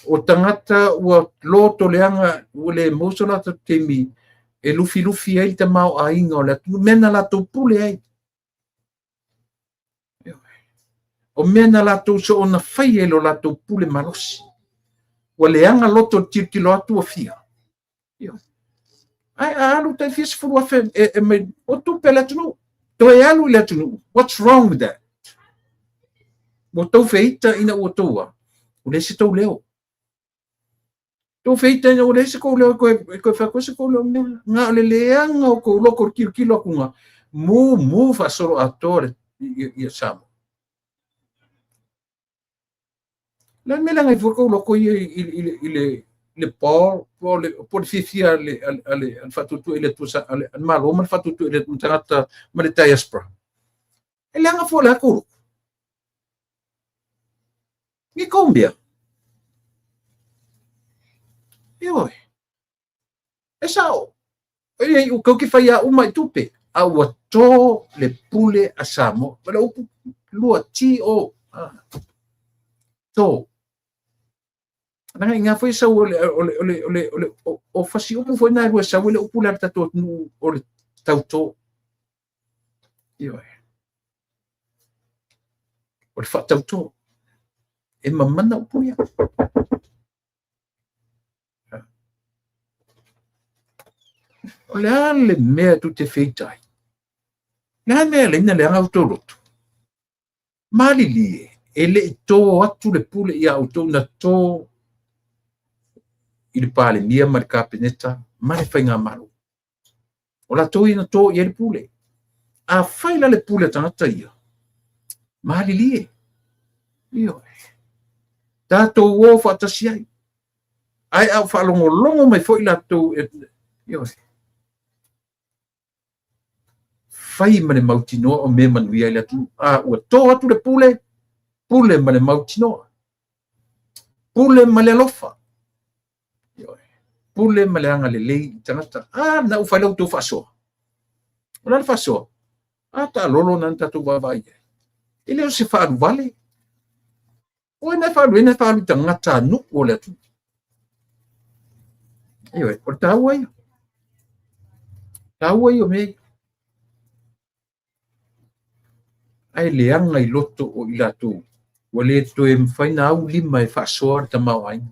[SPEAKER 1] O tagata ua loto leaga, ua le maua so latou taimi e lufilufi ai le tamaoaiga o le atunuu, mea na latou pule ai. O mea na latou soona faia i lo latou pule malosi. Ua leaga loto i le tilotilo atu ua fia. Ae a alu tai fia sefulu afe e mai, o tupe a le atunuu. Toe alu i le atunuu. What's wrong with that? Ua tou feita ina ua tou a, ua leai se tou leo. Tou feita ina ua leai se kou leo e toe fai atu ai se kou leo mea. Na o le leaga o kou loto i le tilotilo atuga, mumu faasoloatoa le ia Samoa. Le a le mea leaga ai fua kou loto ia i le ball po o le fiafia a le faatuatua i le Atua a le Malo ma le faatuatua i le tagata ma le diaspora. E leaga fua o le a kou loto. Ni kou mea. Ioe. E sao. E ua tou te fai a uma i tupe. A ua to le pule a Samoa. O le upu lua, T-O, to. Leaga i ngā foi sau o le, o le, o le, o le, o le, o, o fasi upu foi nā e lua sau le upu le a le tatou atunuu o le tautō. Ioe. O le faatautō. E mamana upu ia. O le a le mea tu te feita ai? Le a mea leina le anga outou loto? Malilie, e le i tō atu le pule ia outou na tō i le Palemia ma le Kapeneta ma le Faigamalo. O latou ia na tō i ai le pule. A fai la le pule a tagata ia, malilie. Ioe. Tatou o faatasi ai. Ae a ou faalogologo mai foi latou, ioe. Fai ma le mautinoa o mea manuia ai le atunuu. A ua tō atu le pule, pule ma le mautinoa. Pule ma le alofa. Ioe. Pule ma le agalelei i tagata. A, na ua fai la outou faasoa. O le a le faasoa? A taalolo na na tatou vaavaai i ai. E le o se faaluvale. O ai na e faalu ai na e faalu i tagata a nuu o le atunuu. Ioe, o le taua ia. Taua ia o mea ia. Ae leaga i loto o i latou, ua le toe mafai ona au lima e faasoa le tamaoaiga.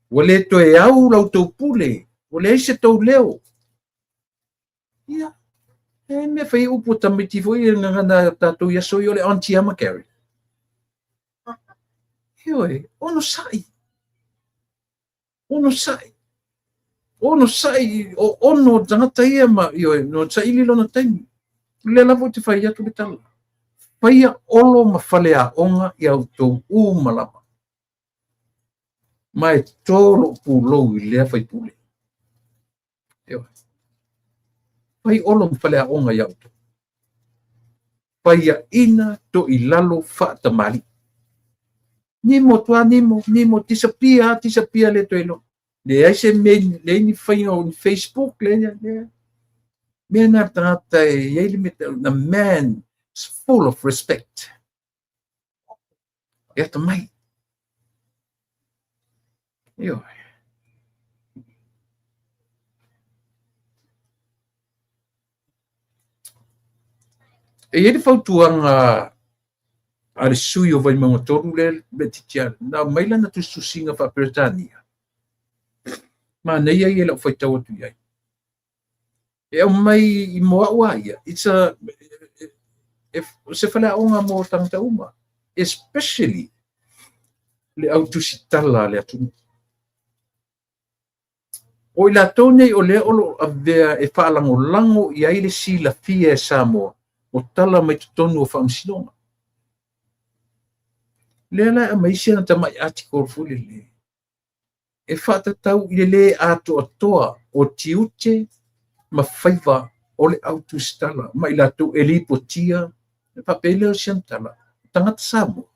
[SPEAKER 1] Ua le toe au la outou pule, ua leai se tou leo. Ia, e mea fai upu a tamaiti foi e gagana tatou i aso ia o le Auntie Emma Gary. Ioe, onosai. Onosai. Onosai, o ono o tagata ia ma, ioe, no saili lona taimi. O lea lava ou te fai atu le tala. Faia olo ma faleaoga i a outou uma lava. Ma e tō lou pulou i lea faipule. Ioe. Fai olo ma faleaoga ia outou. Paiaina toilalo faatamalii. Nimo atu lava nimo, nimo, disappear lava, disappear le toe iloa. Leai se mea, leai ni faiga o ni Facebook, leai, leai. Mea na le tagata e i ai le mea, the man is full of respect. E atamai. Ioe. E i ai le fautuaga a le sui o Vaimauga 3 lea Letitia, na aumai lana tusitusiga faa-Peretania. Manaia ia i lau faitau atu i ai. E aumai i mo au a ia, it's a, e, se faleaoga mo tagata uma, especially le au tusitala a le atunuu. O i latou nei o lea o lo o avea e faalagolago i ai le silafia e Samoa o tala mai totonu o faamasinoga. Lea la e aumai si ana tamai article foi lele e faatatau i le lē atoatoa o tiute ma faiva o le au tusitala ma i latou e lipotia, faapea lea o si ana tala, o tagata Samoa,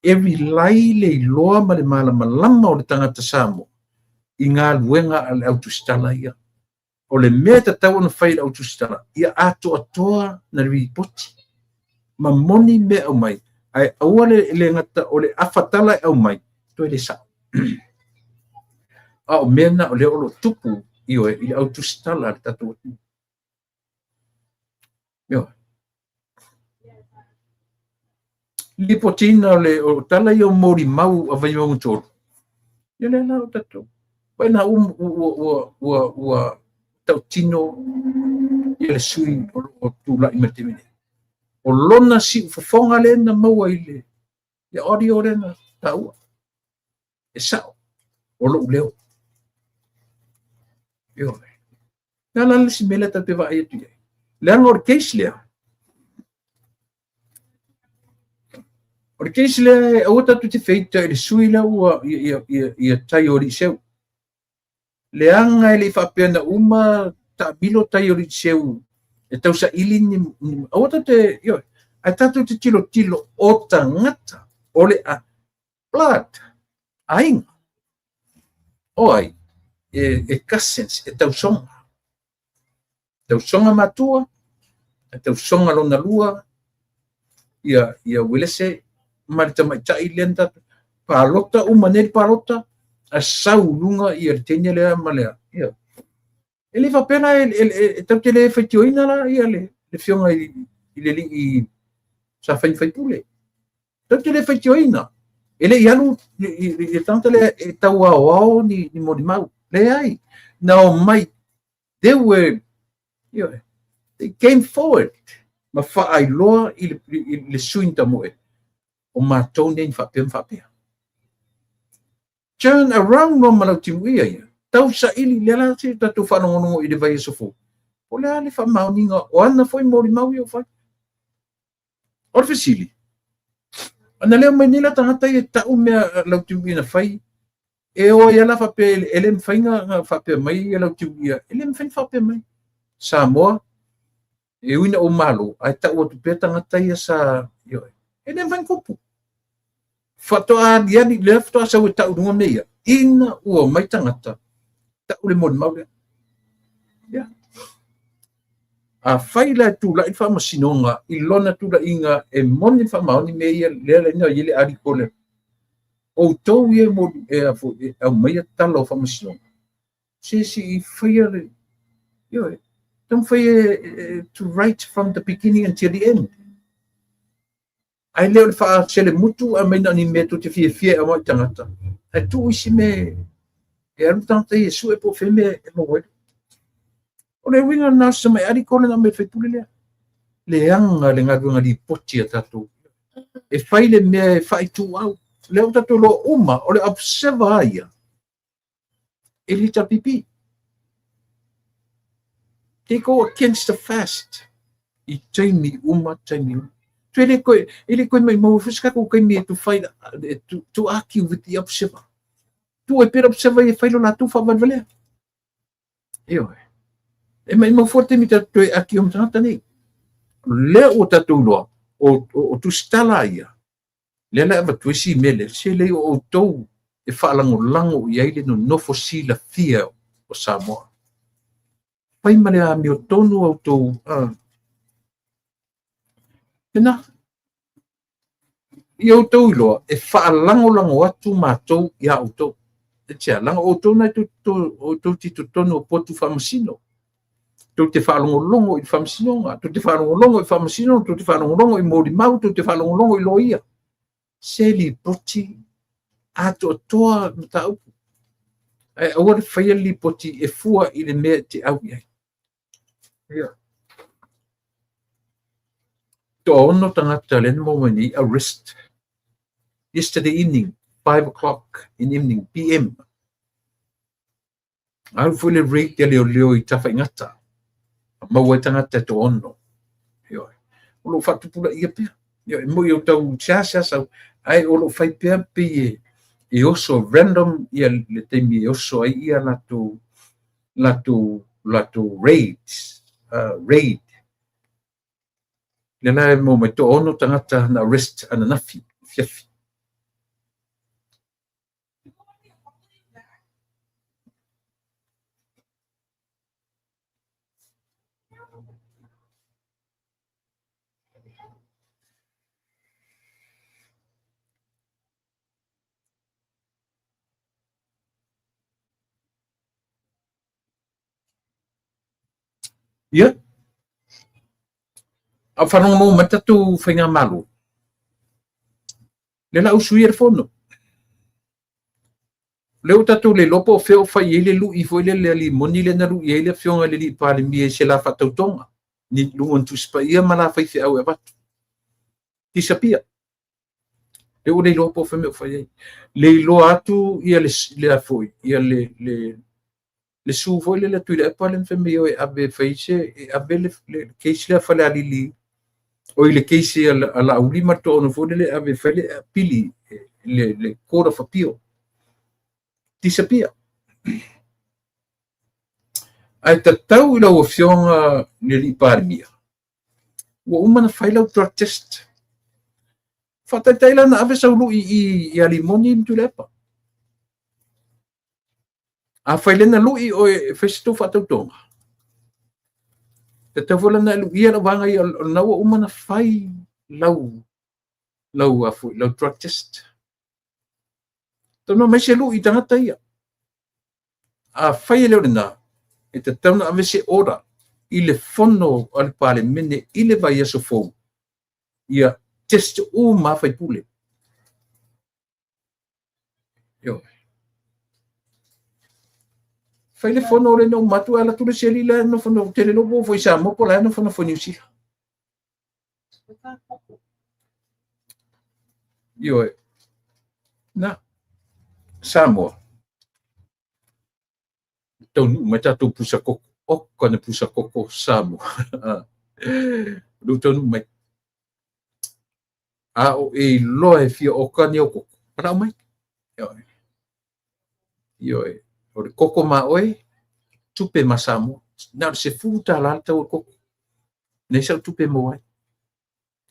[SPEAKER 1] e rely le iloa ma le malamalama o le tagata Samoa i galuega a le au tusitala ia. O le mea e tatau ona fai e le au tusitala, ia atoatoa na ripoti ma moni mea e aumai, ae aua le le gata o le afa tala e aumai, toe le sao. A o mea na o lea o lo o tupu, ioe, i le au tusitala a le tatou atunuu. Ioe. Lipotiina o le o tala ia o molimau a Vaimauga 3. Ia lea la o tatou. Vai na ua ua ua ua ua tautino ia le sui o lo o tulai mai le taimi nei. O lona siufofoga lea na maua i le le audio lea na taua. E sao o lou leo. Ioe. Le a la le isi mea lea tatou te vaai atu i ai? Leaga o le case lea. O le case lea, aua tatou te feita i le sui lea ua ia, ia, ia tai o Eliseu. Leaga e le i faapea na uma taamilo tai o Eliseu e tausaili ni, ni aua tatou te, ioe, ae tatou te tilotilo o tagata o le a, blood, aiga. O ai? e cousins, e tausoga. Tausoga matua, e tausoga lona lua, ia Uelese ma le tamaitai lea na tatou palota uma nei le palota, ae sau i luga ia le teine lea ma le ia. E le faapea la e tatou te le faitioina la ia le afioga i le alii sa fai ma faipule. Tatou te le faitioina. E le i alu le tagata lea e tau aoao ni molimau. Leai, na omai. They were, you know, they came forward ma faailoa i le sui usufono tamoe o matou nei na faapea ma faapea. Turn around loa ma Lautimuia ia. Tau saili lea la se tatou faalogologo i le vaiaso fou. Po o le a le faamaoniga o ana foi molimau ia ua fai. O le fesili, ana le omai nei la tagata ia e tau mea Lautimuia na fai, e o ai lava la faapea e le mafai na faapea mai ia Lautimuia, e le mafai na faapea mai. Samoa, e ui na ou malo, ae tau atu pea tagata ia sa, e le mafai na tupu. Faatoa aliali, lea faatoa sau e tau i luga mea ia, ina ua omai tagata, tau le molimau lea. Yeah. Afai la e tulai le faamasinoga i lona tulaiga e moni le faamaoni mea ia, lea la ina i ai le article lea. Outou ia e aumaia tala o faamasinoga, se se i faia le, ioe, taumafai e to write from the beginning until the end. Ae le o le faaselemutu aumai na o ni mea tou te fiafia e aumai i tagata, ae tuu isi mea e alu tagata ia e sue po o fea mea e maua ai. O le uiga lena o si tamai article lea na aumai e le sui usufono lea. Leaga le galuega lipoti a tatou. E fai le mea e faaituau. Lea ua tatou iloa uma, o le observer lava ia, e le HRPP. They go against the fast i taimi uma, taimi uma. E le koe, e le koe maumau ai foi se tatou taimi to fight, to argue with the observer. Tuu ai pea le observer ia e fai lo latou faavalevalea. Ioe. E maumau foi le taimi tatou toe argue ma tagata nei. O lea ua tatou iloa, o tusitala ia, lea la e avatu ai si mea lea, se leai o outou e faalagolago i ai le nonofo silafia o Samoa. Fai ma le amiotonu outou. Lena, ia outou iloa e faalagolago atu matou iā outou. E tia, leaga o outou na outou te i totonu o potu faamasino. Tou te faalogologo i le faamasinoga, tou te faalogologo i faamasinoga, tou te faalogologo i molimau, tou te faalogologo i loia. Se lipoti atoatoa mataupu. Ae aua le faia le lipoti e fua i le mea e te au i ai. Ia. Toaono tagata lea na maua mai nei arrest yesterday evening, 5 o'clock in evening, PM. Alu foi le raid a leoleo i Tafaigata. Maua ai tagata e toaono. Ioe. O lo o faatupulaia pea. Ioe, moi o tau seasea sau, ae o lo o fai pea pei e oso random ia le taimi e oso ai ia latou latou latou raids, raid. Lea la e maua mai toaono tagata na arrest ananafi, afiafi. Ia. A o faalogologo mai le tatou faigamalo, lea o le a usuia le fono. O lea ua tatou le iloa po o fea o fai i ai le lui foi lele a Limoni lea na lui ai le afioga i le alii Palemia i se la faatautoga, ni luga o ni Tusi Paia ma la faifeau e avatu. Disappear. Lea ua le iloa po o fea mea o fai ai. Le iloa atu ia le, le a foi, ia le, le, le su foi lele a Tuilaepa lea na fai mai ai e ave e fai se, e ave le, le case lea a Falealili, oi le case a Laauli ma le toaono foi lele e ave e fai le apili, le, le Court of Appeal. Disappear. Ae tatau i lau Afioga i le Alii Palemia, ua uma ona fai lau drug test. Faataitai la na ave sau lui i ia Limoni ma Tuilaepa. Afai lea na lu'i oe e fai se tou faatautoga, tatau foi la ona e lu'ia lau vaega ia, o lena ua uma ona fai lau lau a foi lau drug test. Talanoa mai se lu'i i tagata ia. Afai e le o lena, e tatau ona ave se order i le fono a le Palemene i le vaiaso fou, ia test uma lava sui usufono. Ioe. Fai le fono lea na uma atu ae alu atu le isi alii la e nofonofo, ou te le iloa po ua foi i Samoa po o la e nofonofo i Niu Sila. Ioe. Na, Samoa, taunuu mai tatou pusa koko, oka na pusa koko Samoa. Lea ua taunuu mai. A o e iloa e fia oka ni au koko, manao mai. Ioe. Ioe. O le koko ma oe, tupe ma Samoa. Na o le $10 le tau o le koko. Leai sau tupe e maua ai.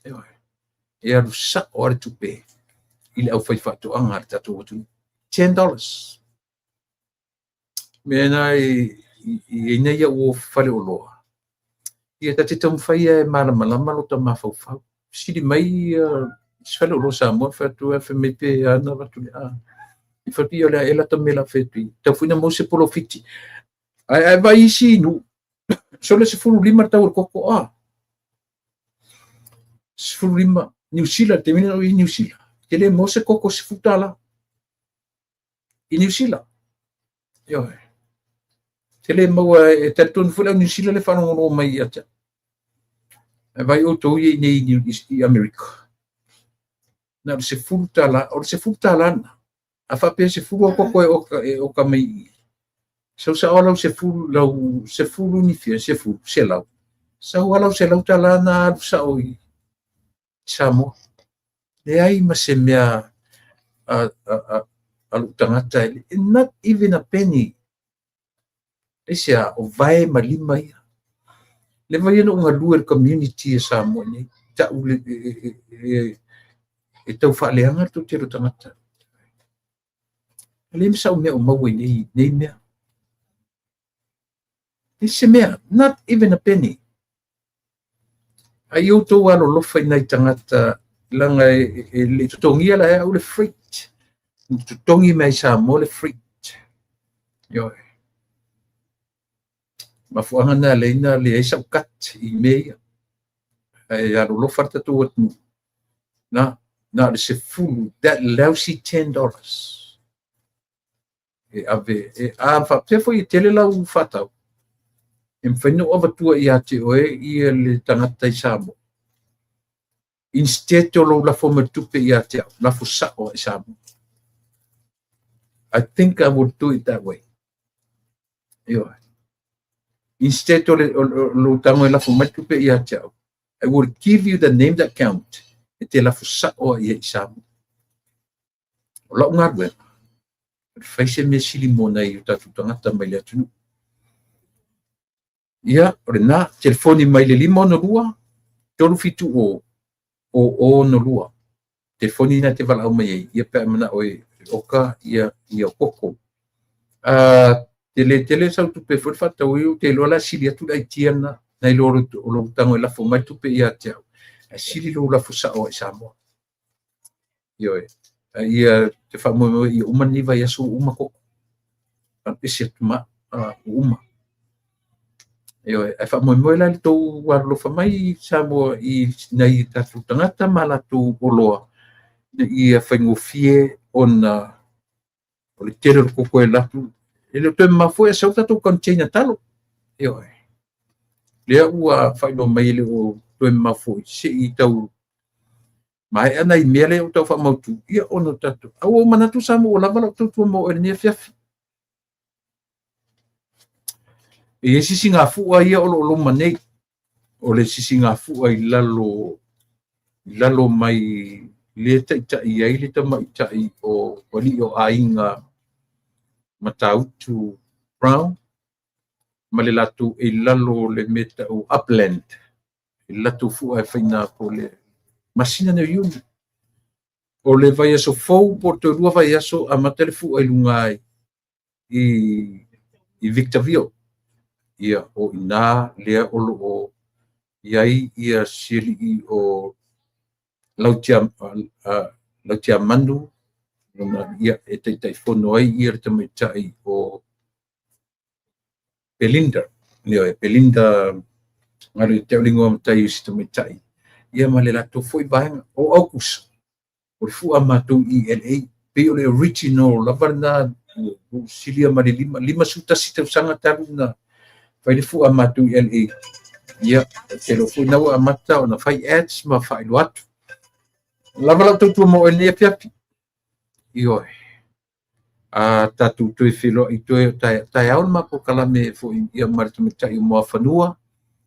[SPEAKER 1] Ioe. E alu sao lava le tupe i le aufaifaatoaga a le tatou atunuu. $10. Mea na e i ai nai au uo faleoloa, ia ta te taumafai lava e malamalama lota mafaufau. Fesili mai isi faleoloa Samoa, fai atu fai mai pe a na avatu le a. I fai atu ia o le a ea lata mea o le a fai atu i. Tau foi ina maua se polofiti. Ae a e vaai i isi nuu, sole 15 le tau o le koko, a. 15, Niu Sila, le taimi lena o i Niu Sila, e te le maua se koko $10 i Niu Sila. Ioe. Te le maua e talitonu foi le au Niu Sila le faalogologo mai ia te au. Ae vaai outou ia i nei i Amerika. Na o le $10, o le $10 lena. A faapea e 10 au koko e oka, e oka mai i i. Sau sao lau 10, lau 10 ni fia, 10, 100. Sau lava lau $100 na alu sao i Samoa. Leai ma se mea a lou tagata, not even a penny. Aisea, o vae ma lima ia. Leva ia na ou galue i le community a Samoa nei, ta'u e tau faaleaga le toatele o tagata. E leai ma sau mea o maua i nei, nei mea. Leai se mea, not even a penny. Ai outou alolofa i nai tagata leaga e le i totogia la e au le freight. Na totogi mai i Samoa le freight. Ioe. Mafuaaga na alai na leai sau cut i mea ia. Ae alolofa le tatou atunuu. Na o le 10, that lousy $10. E ave, e, a faapea foi e tele lau faatau, e mafai ona ou avatua ia te oe ia le tagata i Samoa. Instead o lou lafo mai tupe ia te au, lafo sao i Samoa. I think I would do it that way. Ioe. Instead o lou tago e lafo mai tupe ia te au, I will give you the name that count e te lafo sao ai i Samoa. O lau galuega, o le fai se mea sili mo nai o tatou tagata mai le atunuu. Ia, o lena, telefoni mai le 562 370 0062. Telefoni na te valaau mai ai, ia pe a e manao e oka ia, ia koko. Te le tele sau tupe foi le faatau ai, ou te iloa la sili atu le idea lena, nai lo o lou tago e lafo mai tupe ia te au, ae sili lou lafo sao ai i Samoa. Ioe. A ia te faamoemoe ia uma lenei vaiaso ua uma koko. Alu ese atu ma ua uma. Ioe. Ae faamoemoe la i le tou alolofa mai Samoa i nai tatou tagata ma latou oloa ina ia faigofie ona o le tele o le koko e alu atu. E le o toe mamao foi ae sau le tatou container talo. Ioe. Lea ua faailoa mai e le o toe mamao foi se i tau maea nai mea lea ua tau faamautu, ia ona tatou. Ae ua ou manatu Samoa ua lava lau tautua mo oe i lenei afiafi. E i ai sisigafua ia o lo o loma nei, o le sisigafua i lalo, i lalo mai lea taitai ai le tamaitai o alii o aiga Matautu Brown ma le latou e i lalo o le mea tau Upland, i le latou fua e faina po le masina nei o Iuni. O le vaiaso fou po o le toe lua vaiaso amata le fua i luga ai i Victorville. Ia, o i ina lea o lo o i ai ia si alii o Lautiamanu, ia, e Taitaifono ai ia le tamaitai o Belinda. Ioe, Belinda, galo ia te au le igoa matai o si tamaitai, ia ma le latou foi vaega. O Aukuso, o le fua a matou i LA, pei o le original lava lena, ua silia ma le 51 tausaga talu ona fai le fua a matou i LA. Ia, ou te iloa foi lena ua amata ona fai ads ma faailoa atu. Lava lau tautua mo oe i lenei afiafi. Ioe. A tatou toe feiloai toe o taeao le ma polokalame foi ia ma le tamaitai o Moafanua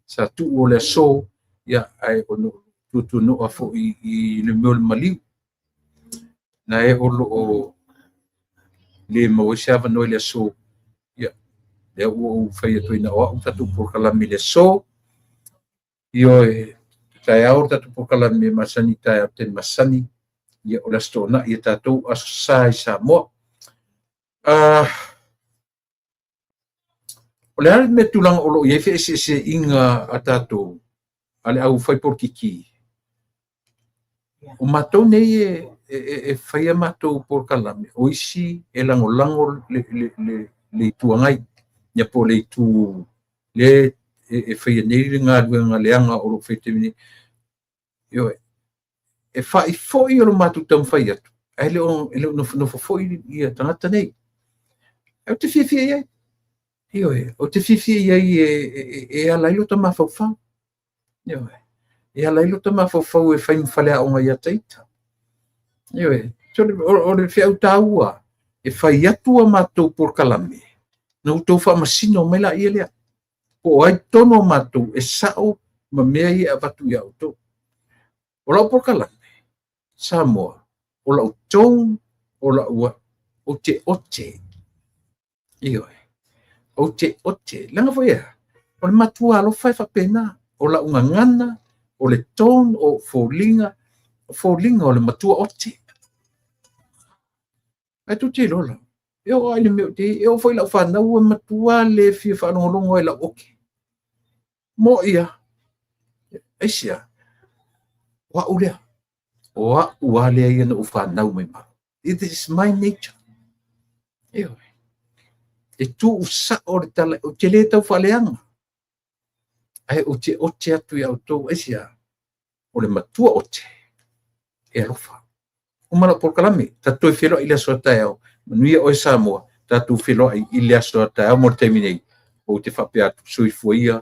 [SPEAKER 1] sa tuu o le aso, ia, ae ono tuatuanoa foi i le mea o le maliu. Na e o lo o le maua ai se avanoa i le aso, ia, lea ua ou fai atu ai na o au le tatou polokalame i le aso. Ioe, taeao le tatou polokalame masani, taeao taimi masani, ia, o le Aso Toonai ia tatou, Aso Sa i Samoa. O le a le mea tulaga o lo o i ai feeseeseaiga a tatou a le au fai polokiki? O matou nei e fai a matou polokalame, o isi e lagolago le Itu Agai, ia po o le itu le e faia nei le galuega leaga o lo o faia i le taimi nei. Ioe, e faifoi o le matou taumafai atu, ae le o nofonofo foi ia tagata nei. Ae ou te fiafia i ai. Ioe, ou te fiafia i ai e ala ai lota mafaufau. Ioe, e ala ai lota mafaufau e fai ma faleaoga ia te ita. Ioe, o le feau taua, e fai atu a matou polokalame, na outou faamasino mai laia lea. Po o ai tonu o matou e sao ma mea ia e avatu ia outou. O lau polokalame, Samoa, o lau tone, o lau ou te ote. Ioe, ou te ote. Leaga foi e a? O le matua alofa e faapena. O lau gagana, o le tone, o foliga, o foliga o le matua ote. Ae tou te iloa la, e oo lava i le mea ou te i ai, e oo foi i lau fanau ua matua le fia faalogologo ai i lau ote. Mo'i lava. Aisea? O au lea. O au lava lea ia na ou fanau mai ma. It is my nature. Ioe. E tuu sao le tala, ou te le tau faaleaga. Ae ou te ote atu ia outou, aisea? O le matua ote e alofa. Uma lau polokalame, tatou toe feiloai i le aso a taeao. Manuia oe Samoa, tatou feiloai i le aso a taeao. Mo le taimi nei, ou te faapea atu, soifua ia.